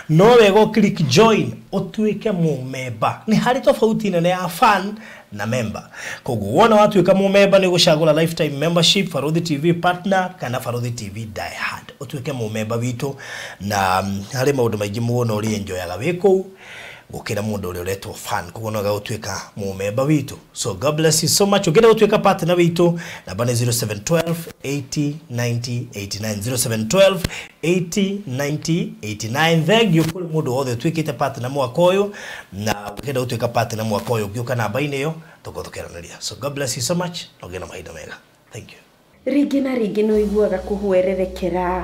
no wega ũ click join ũtuĩke mũmemba. Nĩ harĩ tofauti nene ya fan na member. Koguo wona watuĩka mũmemba nĩ ũgũcagũra lifetime membership Baruthi TV partner kana Baruthi TV die hard ũtuĩke mũmemba witũ na harĩ maũndũ maingĩ mũno ũrĩa enjoyaga wĩ kũu gũkĩra mũndũ ũrĩa ũretwo fan. Koguo no gũtuĩka mũmemba witũ. So God bless you so much. Ũngĩenda gũtuĩka partner witũ namba nĩ 0712 80 90 89 0712 80 90 89. Thank you kũrĩ mũndũ wothe ũtuĩkĩte partner mwaka ũyũ na ũngĩenda gũtuĩka partner mwaka ũyũ ũngĩũka namba-inĩ ĩyo tũkorwo tũkĩaranĩria. So God bless you so much na ũgĩe na mahinda mega. Thank you. Rĩngĩ na rĩngĩ nĩ ũiguaga kũhwererekera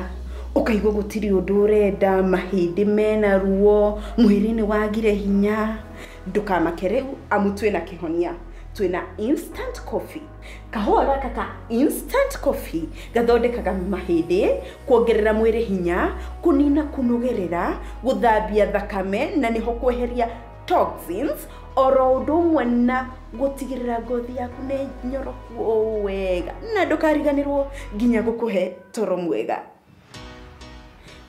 ũkaigua gũtirĩ ũndũ ũrenda mahĩndĩ mena ruo mwĩrĩ nĩ wagire hinya. Ndũkamake rĩu amu twĩna kĩhonia. Twĩna instant coffee. Kahũa gaka ka instant coffee gathondekaga mahĩndĩ kuongerera mwĩrĩ hinya kũnina kũnogerera gũthambia thakame na nĩho kweheria toxins oro ũndũ ũmwe na gũtigĩrĩra ngothi yaku nĩ nyoroku o wega na ndũkariganĩrwo nginya gũkũhe toro mwega.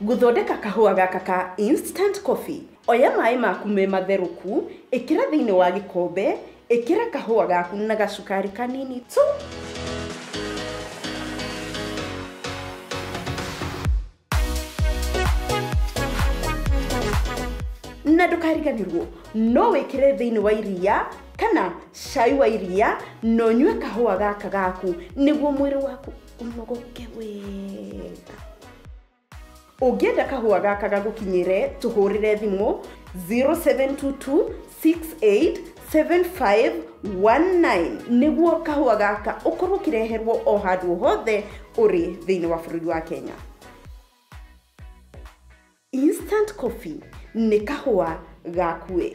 Gũthondeka kahũa gaka ka instant coffee oya maĩ maku me matherũku ĩkĩra thĩinĩ wa gĩkombe ĩkĩra kahũa gaku na gacukari kanini tu. Na ndũkariganĩrwo no wĩkĩre thĩinĩ wa iria kana cai wa iria na ũnyue kahũa gaka gaku nĩguo mwĩrĩ waku ũnogoke wega. Ũngĩenda kahũa gaka gagũkinyĩre tũhũrĩre thimũ 0722 687519 nĩguo kahũa gaka ũkorwo ũkĩreherwo o handũ hothe ũrĩ thĩinĩ wa bũrũri wa Kenya. Instant coffee nĩ kahũa gakuĩ.